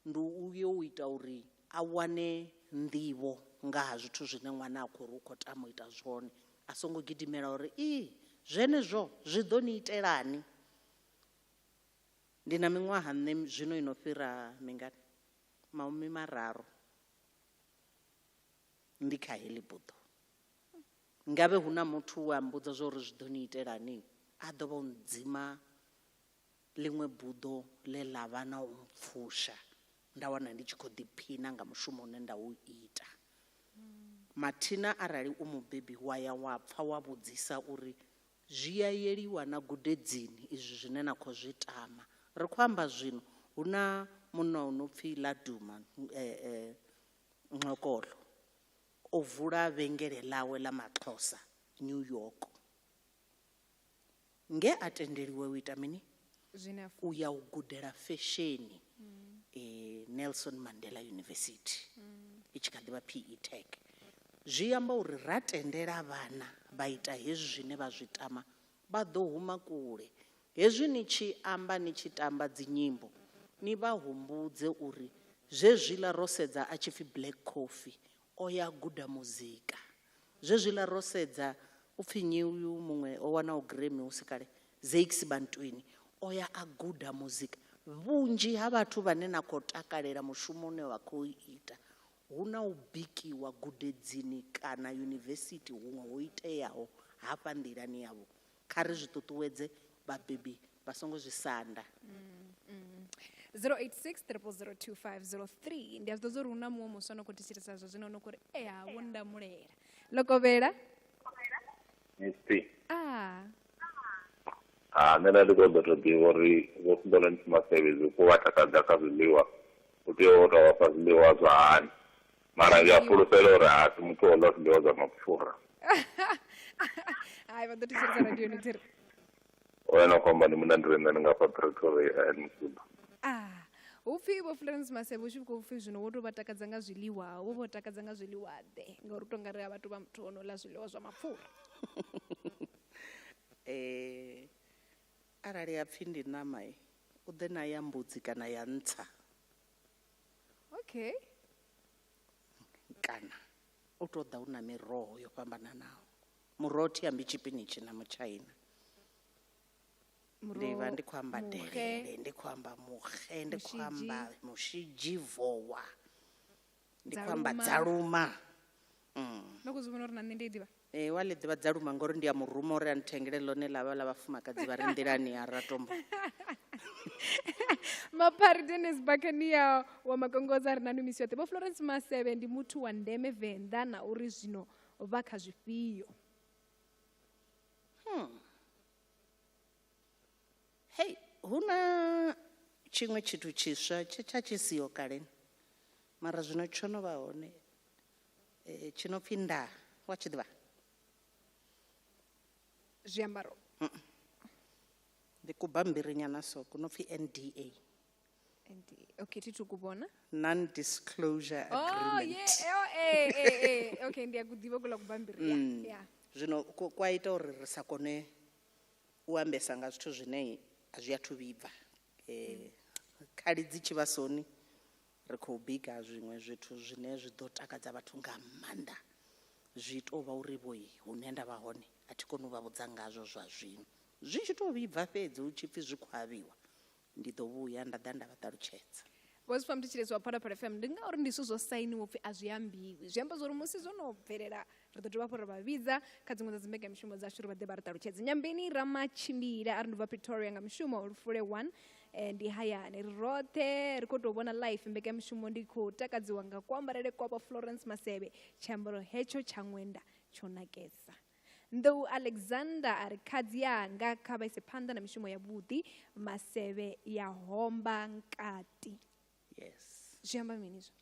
ndi u yo u ita uri a wane nḓivho nga ha zwithu zwine ṅwana a khou ri u khou tama u ita zwone, a songo gidimela uri i zwenezwo zwi ḓo ni itelani. Ndi na miṅwaha nṋe zwino ino fhira mingana, 30 ndi kha heḽi buḓo. Ngavhe hu na muthu we a mbudza zwa uri zwi ḓo ni itelani, a ḓo vha o ndzima ḽiṅwe buḓo ḽe ḽa vha na u mpfusha, nda wana ndi tshi khou ḓiphina nga mushumo une nda u ita. Mathina arali u mubebi wa ya wa pfa wa vhudzisa uri zwi a yeliwa na gudedzini izwi zwine na khou zwi tama. Ri khou amba zwino hu na munna o no pfi Laduma Nxokolo, o vula vhengele ḽawe ḽa Maxhosa New York. Nge a tendeliwe u ita mini? U ya u gudela fesheni Nelson Mandela University, i tshi kha ḓi vha PE Tech. Zwi amba uri ra tendela vhana vha ita hezwi zwine vha zwi tama, vha ḓo huma kule. Hezwi ni tshi amba ni tshi tamba dzinyimbo, ni vha humbudze uri zwezwiḽa ro sedza a tshi pfi Black Coffee, o ya guda muzika. Zwezwiḽa ro sedza u pfi nnyi uyu muṅwe o wanaho Grammy hu si kale, Zakes Bantwini, o ya a guda muzika. Vhunzhi ha vhathu vhane na khou takalela mushumo une wa khou ita, hu na u bikiwa gudedzini kana yunivesithi huṅwe ho iteaho hafha nḓilani yavho. Kha ri zwi ṱuṱuwedze, vhabebi vha songo zwi sanda. 086 0002503. Ndi a zwi ḓo uri hu na muṅwe muswa no khou thetshelesa zwa zwino no khou ri ea wo ndamulela. Lokovhela. Miss P. Nṋe nda ndi khou ḓo tou ḓivha uri vho Florence Masebe ku vha takadza kha zwiḽiwa, u tea u tou vhafha zwiḽiwa zwa hani. Mara ndi a fulufhela uri a si muthu o ḽa zwiḽiwa zwa mapfura. Hai, vha ḓo thetshelesa radio ni thiri. Wena khou amba ndi munna ndi re nṋe ndi nga fha Pretoria Musina. Hu pfi vho Florence Masebe hu tshi khou pfi zwino wo tou vha takadza nga zwiḽiwa, wo vho takadza nga zwiḽiwa ḓe, ngauri u tou nga ri a vhathu vha muthu ono ḽa zwiḽiwa zwa mapfura. Arali ya pfi ndi ṋama, u ḓe na ya mbudzi kana ya ntsa. Okay. Kana u tou ḓa u na miroho yo fhambananaho. Muroho thi ambi tshipinitshi na mutshaina. Ndi vha ndi khou amba delele, ndi khou amba muxe, ndi khou amba mushidzhi vowa, ndi khou amba dzaluma. No khou zwi vhona uri na nṋe ndi i ḓivha? Wa ḽi ḓivha dzaluma ngori ndi a muruma uri a nthengele ḽone ḽa vha ḽa vhafumakadzi vha re nḓilani ya Ratombo. Maphari Dennis Bakania wa Makongoza ri na misi yoṱhe. Vho Florence Masebe ndi muthu wa ndeme Venḓa na uri zwino vha kha zwifhio. Hey, hu na tshiṅwe tshithu tshiswa tshe tsha tshi siho kale. Mara zwino tsho no vha hone tshi no pfi nda wa tshi ḓivha Zwiambaro. Ndi kubambiri nyana so kuno pfi NDA. NDA. Okay, thi thu ku vhona. Non disclosure Oh, agreement. yeah, oh, eh. Okay, ndi a ku ḓivha kuḽa kubambiri. Yeah, yeah. Zwino kwa ita uri ri sa kone u ambesa nga zwithu zwine a zwi athu vhibva. Khali dzi tshi vha soni ri khou bika zwiṅwe zwithu zwine zwi ḓo takadza vhathu nga maanḓa. Zwi tou vha uri vhoi hune nda vha hone a thi koni u vha vhudza ngazwo zwa zwino. Zwi tshi tou vhibva fhedzi hu tshi pfi zwi khou avhiwa, ndi ḓo vhuya nda ḓa nda vha ṱalutshedza. Vho zwi pfa muthetshelesi wa Phalaphala FM, ndi ngauri ndi zwithu zwo sainiwa upfi a zwi ambiwi. Zwi amba zwori musi zwo no bvelela ri ḓo dovha hafhu ra vha vhidza kha dziṅwe dza dzimbekanyamishumo dzashu uri vha ḓe vha ri ṱalutshedze. Nyambeni Ramatshimbila a ri ndi bva Pretoria nga mushumo Lufule 1 ndi hayani. Ri roṱhe ri khou tou vhona live mbekanyamishumo, ndi khou takadziwa nga kuambarele kwa vho Florence Masebe, tshiambaro hetsho tsha ṅwenda tsho nakesa. Nḓou Alexander a ri khadzi yanga kha vha ise phanḓa na mishumo ya vhuḓi, Masebe ya homba nkati. Yes. Zwi amba mini zwo?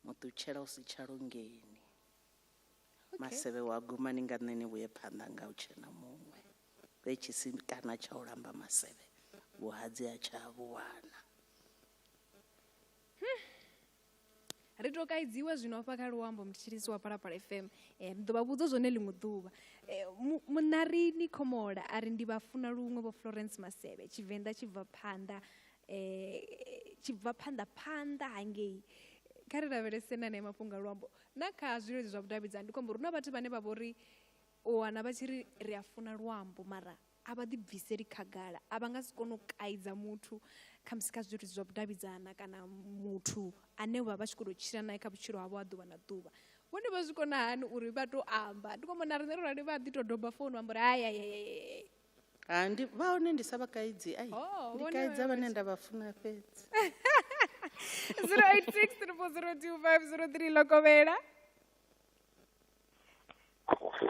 Muṱutshela u si tsha lungeni. Okay. Masebe wa gumani nga nṋe ni vhuye phanḓa nga u tshena muṅwe. Vhe tshisikana tsha u lamba Masebe, vhuhadzi ha tsha vhuwana. Ri to kaidziwa zwino hafha kha luambo muthetshelesi wa Phalaphala FM. Ndi ḓo vha vhudza zwone ḽiṅwe ḓuvha. Munarini Khomola a ri ndi vha funa luṅwe vho Florence Masebe, Tshivenḓa tshi bva phanḓa, tshi bva phanḓa phanḓa hangei. Kha ri lavhelese na anea mafhungo a luambo na kha zwileludzi zwa vhudavhidzani. Ndi khou amba uri hu na vhathu vhane vha vho ri u wana vha tshi ri ri a funa luambo mara a vha ḓi bviseli khagala, a vha nga si kone u kaidza muthu khamusi kha zwileludzi zwa vhudavhidzana kana muthu ane vha vha tshi khou tou tshila nae kha vhutshilo havho ha ḓuvha na ḓuvha. Vhone vha zwi kona hani uri vha tou amba? Ndi khou amba na riṋe ro rali vha ḓi tou doba founu vha amba uri hai, hai, hai, hai, hai. Ha, ndi vha hone ndi sa vha kaidzi, ai. Oh, Ndi vhone kaidza vha vhane vha nda vha funa fhedzi. 086 340 2503 Lokovhela.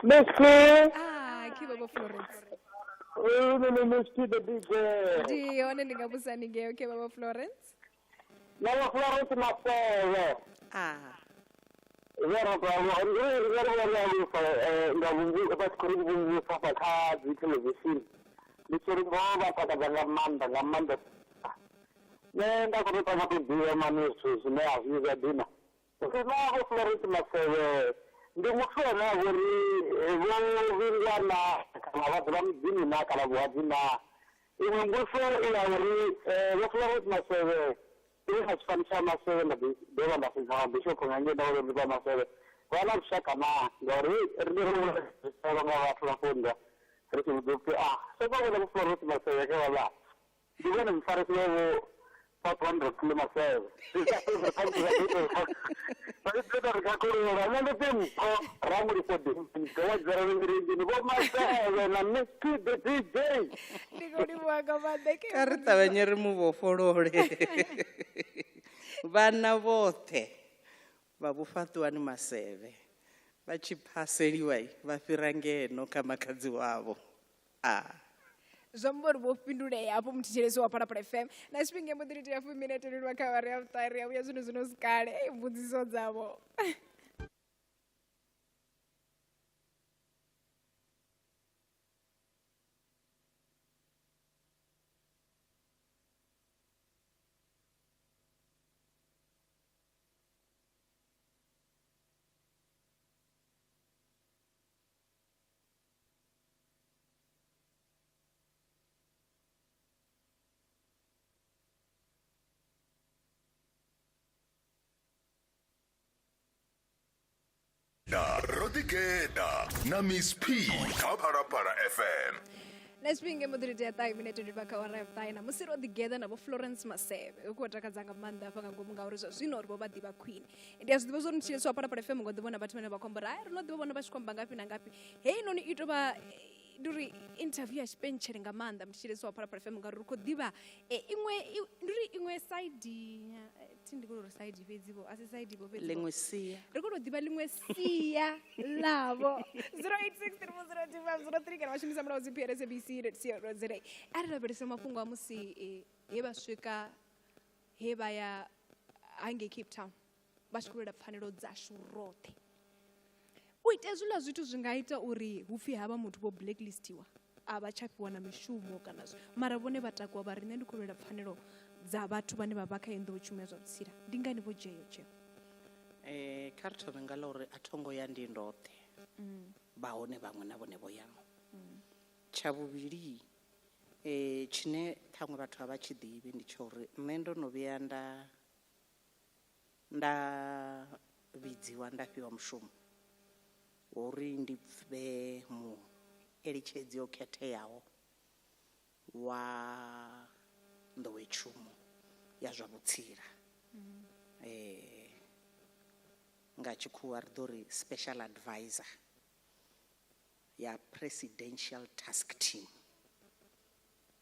Messi. Ah, ke baba Florence. Messi the DJ. Ndi hone ndi nga vhusa ni ngeo ke baba Florence. Na wa Florence Masebe. Ah. Vhera kwa ri ri ri ri ri nga vhungu vha tshi khou ri vhungusa fha kha dzi television. Ndi tshi ri ngoho vha takadza nga maanḓa nga maanḓa. Nṋe nda khou tou tama to ḓivha mani zwithu zwine a zwi zwa dina. Ri na vho Florence Masebe ndi muthu ane a vhori vho vhingwa na kana vha dzula muḓini na kana vhuhadzi na. Iṅwe mbudziso i ya uri vho Florence Masebe ndi na tshifani tsha Masebe nda ḓi dovha nda sedza nga bishop nga ngei nda vhona uri vha Masebe vha na vhushaka na, ngauri riṋe ri vhona nga vhathu vha funda ri tshi vhudzwa upfhi ah soko vhona vho Florence Masebe khe vha ndi vhone mufarisi wa vho Fhafhandro Pule Masebe. Vha ri khakhulula nṋe ndi pfi Mpho Ramulifho Ḓo wa dzula milenzheni vho Masebe na Mickey the DJ. Ndi khou livhuwa nga maanḓa. Ke Kha ri ṱavhanye ri mu vhofholole. Vhana vhoṱhe vha Vhufhaṱuwani Masebe vha tshi phaseliwa vha fhira ngeno kha makhadzi wavho. Ah. Zwi amba uri vho fhindulea hafho muthetshelesi wa Phalaphala FM. Na tshifhinga mbo ḓi ri tea 10 telelwa kha awara ya vhuṱahe, ri a vhuya zwino zwino si kale. Ei, mbudziso dzavho. Na Rodigeda na Miss P kha Phalaphala FM. Na tshifhinga mbo ḓi ri tea ṱahe minete ndi bva kha awara ya vhuṱahe na musi ro ḓigeḓa na vho Florence Masebe. Hu khou takadza nga maanḓa hafha nga ngomu ngauri zwa zwino ri vho vha ḓivha khwine. Ndi a zwi ḓivha zwa uri mutshilesi wa Phalaphala FM ngo ḓi vhona vhathu vhane vha khou amba uri hai ri no ḓivha vhona vha tshi khou amba ngafhi na ngafhi. Heinoni i tou vha ndi uri interview ya tshipentshele nga maanḓa mutshilesi wa Phalaphala FM ngauri ri khou ḓivha iṅwe ndi uri iṅwe side thi ndi khou uri side fhedzi vho a si side vho fhedzi ḽiṅwe sia ri khou tou ḓivha ḽiṅwe sia ḽavho 0863402503 kana vha shumisa mulayo dzi PRSABC co za. A ri lavhelese mafhungo a musi he vha swika he vha ya hangei Cape Town. vha tshi khou lwela pfanelo dzashu roṱhe. U ita hezwiḽa zwithu zwi nga ita uri hu pfhi havha muthu vho blacklistiwa a vha tsha fhiwa na mishumo kana zwi mara vhone vha takuwa vha ri nṋe ndi khou lwela pfanelo dza vhathu vhane vha vha kha heyi nḓowetshumo ya zwa vhutsila. Ndi ngani vho dzhia iyo tsheo? Kha ri thome nga ḽa uri a tho ngo ya ndi ndoṱhe, vha hone vhaṅwe na vhone vho yaho. Tsha vhuvhili tshine ṱhaṅwe vhathu a vha tshi ḓivhi ndi tsha uri nṋe ndo no vhuya nda nda vhidziwa nda fhiwa mushumo wa uri ndi vhe mueletshedzi o khetheaho wa nḓowetshumo ya zwa vhutsila. Nga tshikhuwa ri ḓo ri special advisor ya presidential task team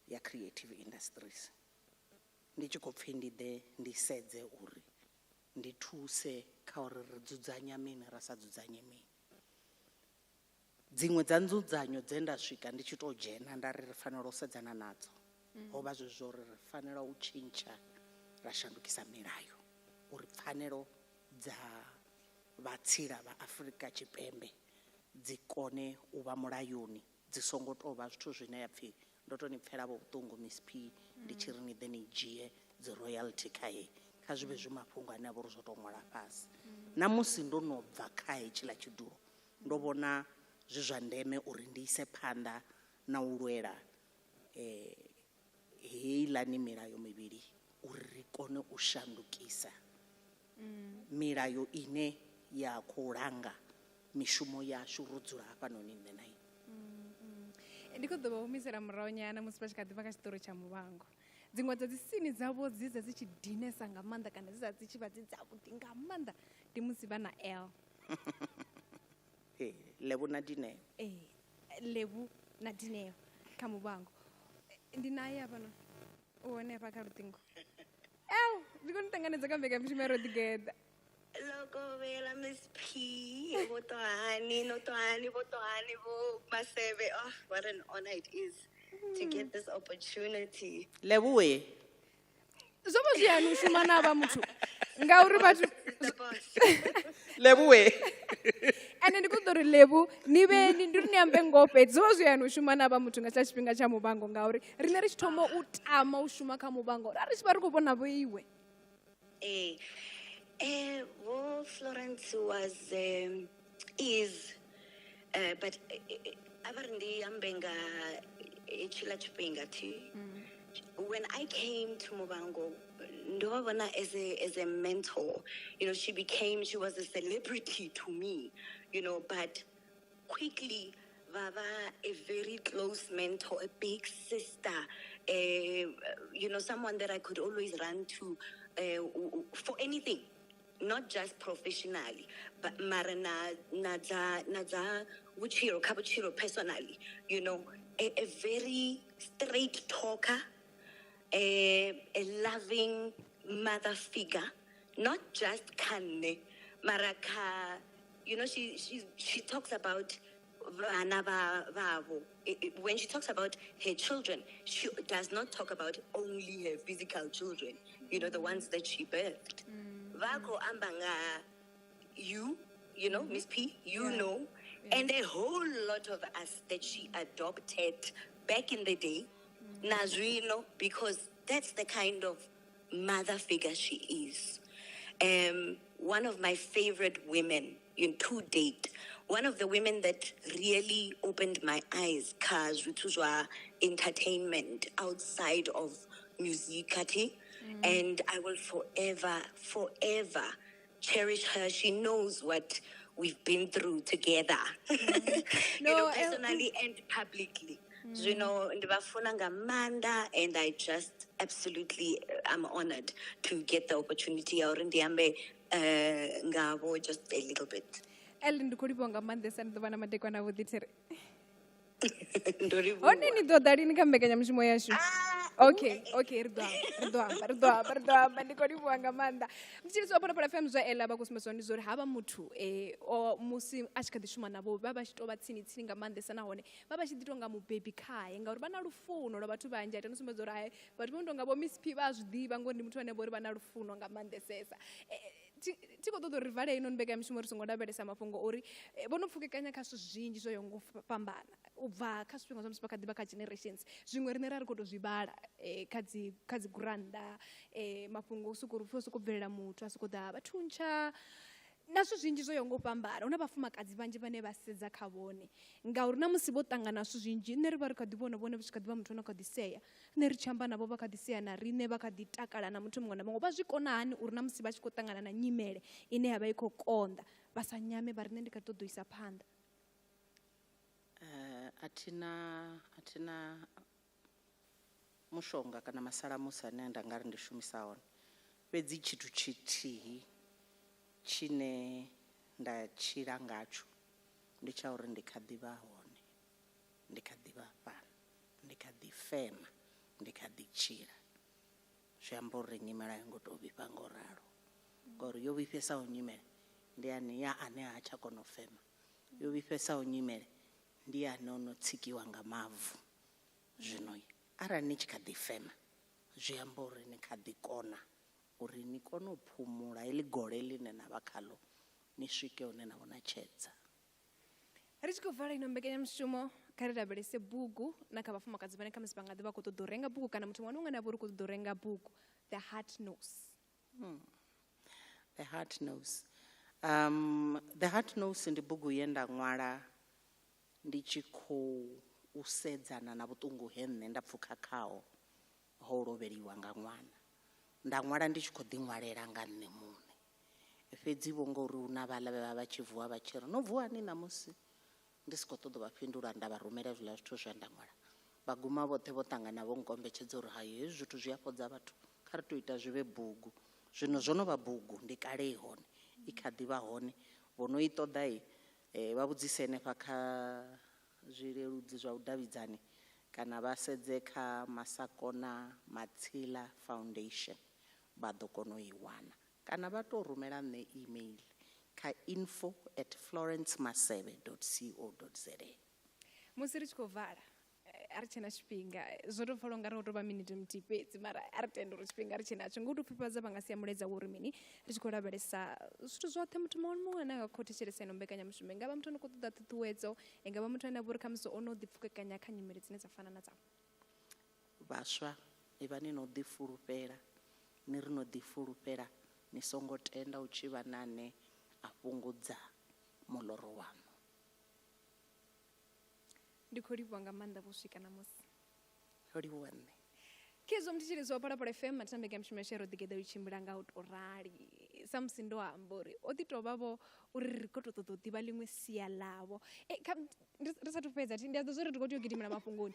ya creative industries. Ndi tshi khou pfhi ndi ḓe ndi sedze uri ndi thuse kha uri ri dzudzanya mini ra sa dzudzanye mini. Dziṅwe dza nzudzanyo dze nda swika ndi tshi to dzhena nda ri ri fanela u sedzana nadzo, ho vha zwi zwo uri ri fanela u tshintsha ra shandukisa milayo uri pfanelo dza vhatsila vha Afrika Tshipembe dzi kone u vha mulayoni, dzi songo tou vha zwithu zwine ya pfhi ndo to ni pfela vho vhuṱungu Miss P ndi tshi ri ni ḓe ni dzhie dzi royalty kha he, kha zwi vhe zwi mafhungo ane a vha uri zwo to ṅwala fhasi. Na musi ndo no bva kha hetshiḽa tshidulo ndo vhona zwi zwa ndeme uri ndi ise phanḓa na u lwela heiḽani milayo mivhili uri ri kone u shandukisa milayo ine ya khou langa mishumo yashu ro dzula hafhanoni nṋe na inwi. Ndi khou ḓo vha humisela murahu nyana musi vha tshi kha ḓi vha kha tshiṱori tsha Muvhango. Dziṅwe dza dzi sini dzavho dzi dza dzi tshi dinesa nga maanḓa kana dzi dza dzi tshi vha dzi dzavhuḓi nga maanḓa ndi musi vha na L. Ee, Lebo na Dineo. Ee, Lebo na Dineo kha Muvhango. Ndi naye hafhano u hone hafha kha luṱingo. L, ndi khou ni ṱanganedza kha mbekanyamushumo ya Ro Ḓigeḓa. Loko vela Miss P, vho Ṱohani, no Ṱohani, vho Ṱohani, vho Masebe. Oh, what an honor it is to get this opportunity. Leboe. Zwo vha zwi hani u shuma na vha muthu ngauri vhathu The boss. Leboe. Ende ndi khou ḓo ri Lebo ni vhe ni ndi ri ni ambe ngoho fhedzi. Zwo vha zwi hani u shuma na vha muthu nga tsha tshifhinga tsha Muvhango ngauri riṋe ri tshi thoma u tama u shuma kha Muvhango ra ri tshi vha ri khou vhona vho iwe. Ee, vho Florence was is but a vha ri ndi ambe nga hetshiḽa tshifhinga thi. When I came to Muvhango, ndo vha vhona as a mentor. You know, she became, she was a celebrity to me, you know, but quickly vha a very close mentor, a big sister, you know, someone that I could always run to for anything, not just professionally, but mara na na dza na dza vhutshilo, kha vhutshilo personally, you know, a very straight talker, a loving mother figure, not just kha nṋe, mara kha, you know, she talks about vhana vhavho. When she talks about her children, she does not talk about only her physical children, you know, the ones that she birthed. Vha khou amba nga you, you know, Miss P, you know, and a whole lot of us that she adopted back in the day, na zwino, because that's the kind of mother figure she is. One of my favorite women in to date, one of the women that really opened my eyes, kha zwithu zwa entertainment outside of music, and I will forever, forever cherish her. She knows what we've been through together, you No, know, personally and publicly. You know, ndi vha funa nga maanḓa, and I just absolutely am honored to get the opportunity ya uri ndi ambe ngavho just a little bit. Ellen, ndi khou livhuwa nga maanḓesa, ndi ḓo vha na madekwana avhuḓi thiri. Ndo livhuwa. Hone ni ḓo ḓa lini kha mbekanyamushumo yashu? Okay, okay, ri ḓo amba, ri ḓo amba, ri ḓo amba, ri ḓo amba, ndi khou livhuwa nga maanḓa. Mutshilisi wa Phalaphala FM zwa ela vha khou sumbedzwa ndi zwa uri havha muthu, o, musi a tshi kha ḓi shuma navho vha vha tshi tou vha tsini tsini nga maanḓesa, nahone vha vha tshi ḓi tou nga mubebi khae ngauri vha na lufuno lwa vhathu vhanzhi. A tenda u sumbedza uri hai, vhathu vho no tonga vho Miss P vha a zwi ḓivha ngori ndi muthu ane vha uri vha na lufuno nga maanḓesesa. Thi khou ṱoḓa uri ri vale heinoni mbekanyamushumo ri songo lavhelesa mafhungo uri vho no pfukekanya kha zwithu zwinzhi zwo yaho nga u fhambana u bva kha zwifhinga zwa musi vha kha ḓivha kha generations zwiṅwe riṋe ra ri khou tou zwi vhala kha dzi kha dzi gurannḓa mafhungo u sokou ri pfhi o sokou bvelela muthu a sokou ḓa vha thuntsha na zwithu zwinzhi zwo yaho nga u fhambana. Hu na vhafumakadzi vhanzhi vhane vha sedza kha vhone ngauri na musi vho ṱangana zwithu zwinzhi nṋe ri vha ri kha ḓi vhona vhone vha tshi kha ḓi vha muthu ano kha ḓi sea nṋe ri tshi amba navho vha kha ḓi sea na riṋe vha kha ḓi takala na muthu muṅwe na muṅwe. Vha zwi kona hani uri na musi vha tshi khou ṱangana na nyimele ine ya vha i khou konḓa vha sa nyame vha ri nṋe ndi kha ḓi ṱoḓa u isa phanḓa? A thina a thina mushonga kana masalamusi ane nda nga ri ndi shumisa one fhedzi tshithu tshithihi tshine nda tshila ngatsho ndi tsha uri ndi kha ḓi vha hone ndi kha ḓi vha fhano ndi kha ḓi fema ndi kha ḓi tshila zwi amba uri nyimele a yo ngo tou vhifha ngo ralo ngori yo vhifhesaho nyimele ndi ane ya ane ha tsha kona u fema yo vhifhesaho nyimele ndi ane ono tsikiwa nga mavu zwino arali ni tshi kha ḓi fema zwi amba uri ni kha ḓi kona uri ni kone u phumula heḽi gole ḽine na vha khaḽo ni swike hune na vhona tshedza. Ri tshi khou vala ino mbekanyamushumo kha ri lavhelese bugu na kha vhafumakadzi vhane khamusi vha nga ḓi vha khou ṱoḓa u renga bugu kana muthu muṅwe na muṅwe ane a vha uri u khou ṱoḓa u renga bugu The Heart Knows. The Heart Knows. The Heart Knows ndi bugu ye nda ṅwala ndi tshi khou u sedzana na vhuṱungu he nṋe nda pfukha khaho ho lovheliwa nga ṅwana. Nda ṅwala ndi tshi khou ḓi ṅwalela nga nṋe muṋe. Fhedzi vho ngori hu na vhaḽa vhe vha vha tshi vuwa vha tshi ri no vuwa ni ṋamusi ndi si khou ṱoḓa vha fhindula nda vha rumela hezwiḽa zwithu zwe nda ṅwala. Vha guma vhoṱhe vho ṱangana vho nkombetshedza uri hayi hezwi zwithu zwi a fhodza vhathu kha ri tou ita zwi vhe bugu. Zwino zwo no vha bugu ndi kale i hone i kha ḓi vha hone vho no i ṱoḓa vha vhudzise henefha kha zwileludzi zwa vhudavhidzani kana vha sedze kha Masakona Matsila Foundation vha ḓo kona u i wana kana vha tou rumela nṋe email kha info@florencemasebe.co.za. Musi ri tshi khou vala a ri tshena tshifhinga zwo tou pfala ungari ho tou vha minete muthihi fhedzi mara a ri tende uri tshifhinga ri tshenatsho ngo tou pfufhadza vha nga sia mulaedza wa uri mini ri tshi khou lavhelesa zwithu zwoṱhe muthu muṅwe na muṅwe ane a khou thetshelesa ino mbekanyamushumo i nga vha muthu ano khou ṱoḓa ṱhuṱhuwedzo i nga vha muthu ane a vha uri khamusi o no ḓi pfukekanya kha nyimele dzine dza fana na dzawe. Vhaswa ivhani no ḓi fulufhela ni ri no ḓi fulufhela ni songo tenda u tshi vha na ane a fhungudza muloro waṋu. Ndi khou livhuwa nga maanḓa vho swika ṋamusi. Ndo livhuwa nṋe. Khezwo muthetshelesi wa Phalaphala FM mathina mbekanyamushumo yashu ro ḓigeḓa u tshimbila nga u tou rali samusi ndo amba uri o ḓi tou vha vho uri ri khou tou ṱoḓa u ḓivha ḽiṅwe sia ḽavho. Ri sathu fhedza thi ndi a ḓo zwo ri khou tea u gidimela mafhungoni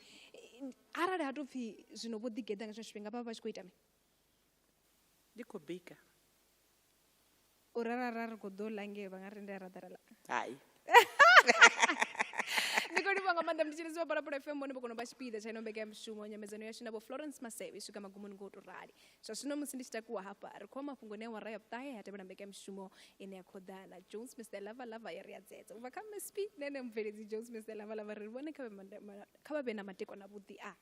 arali ha tou pfhi zwino vho ḓigeḓa nga tshino tshifhinga vha vha vha tshi khou ita mini? Ndi khou bika. U rara ri khou ḓo ḽa ngei vha nga ri ndi a raḓa ra ḽa. Hai. Ndi khou livhuwa nga maanḓa muthetshelesi wa Phalaphala FM vhone vho kona u vha tshipiḓa tsha ino mbekanyamushumo nyambedzano yashu na vho Florence Masebe i swika magumoni ngo to rali. Zwa zwino musi ndi tshi takuwa hafha ri khou mafhungoni a awara ya vhuṱahe ha tevhela mbekanyamushumo ine ya khou ḓa na Jones Mr Lava Lava ya ri a dzedza u bva kha Miss P nene mubveledzi Jones Mr Lava Lava ri vhone kha vha vhe na madekwana avhuḓi a.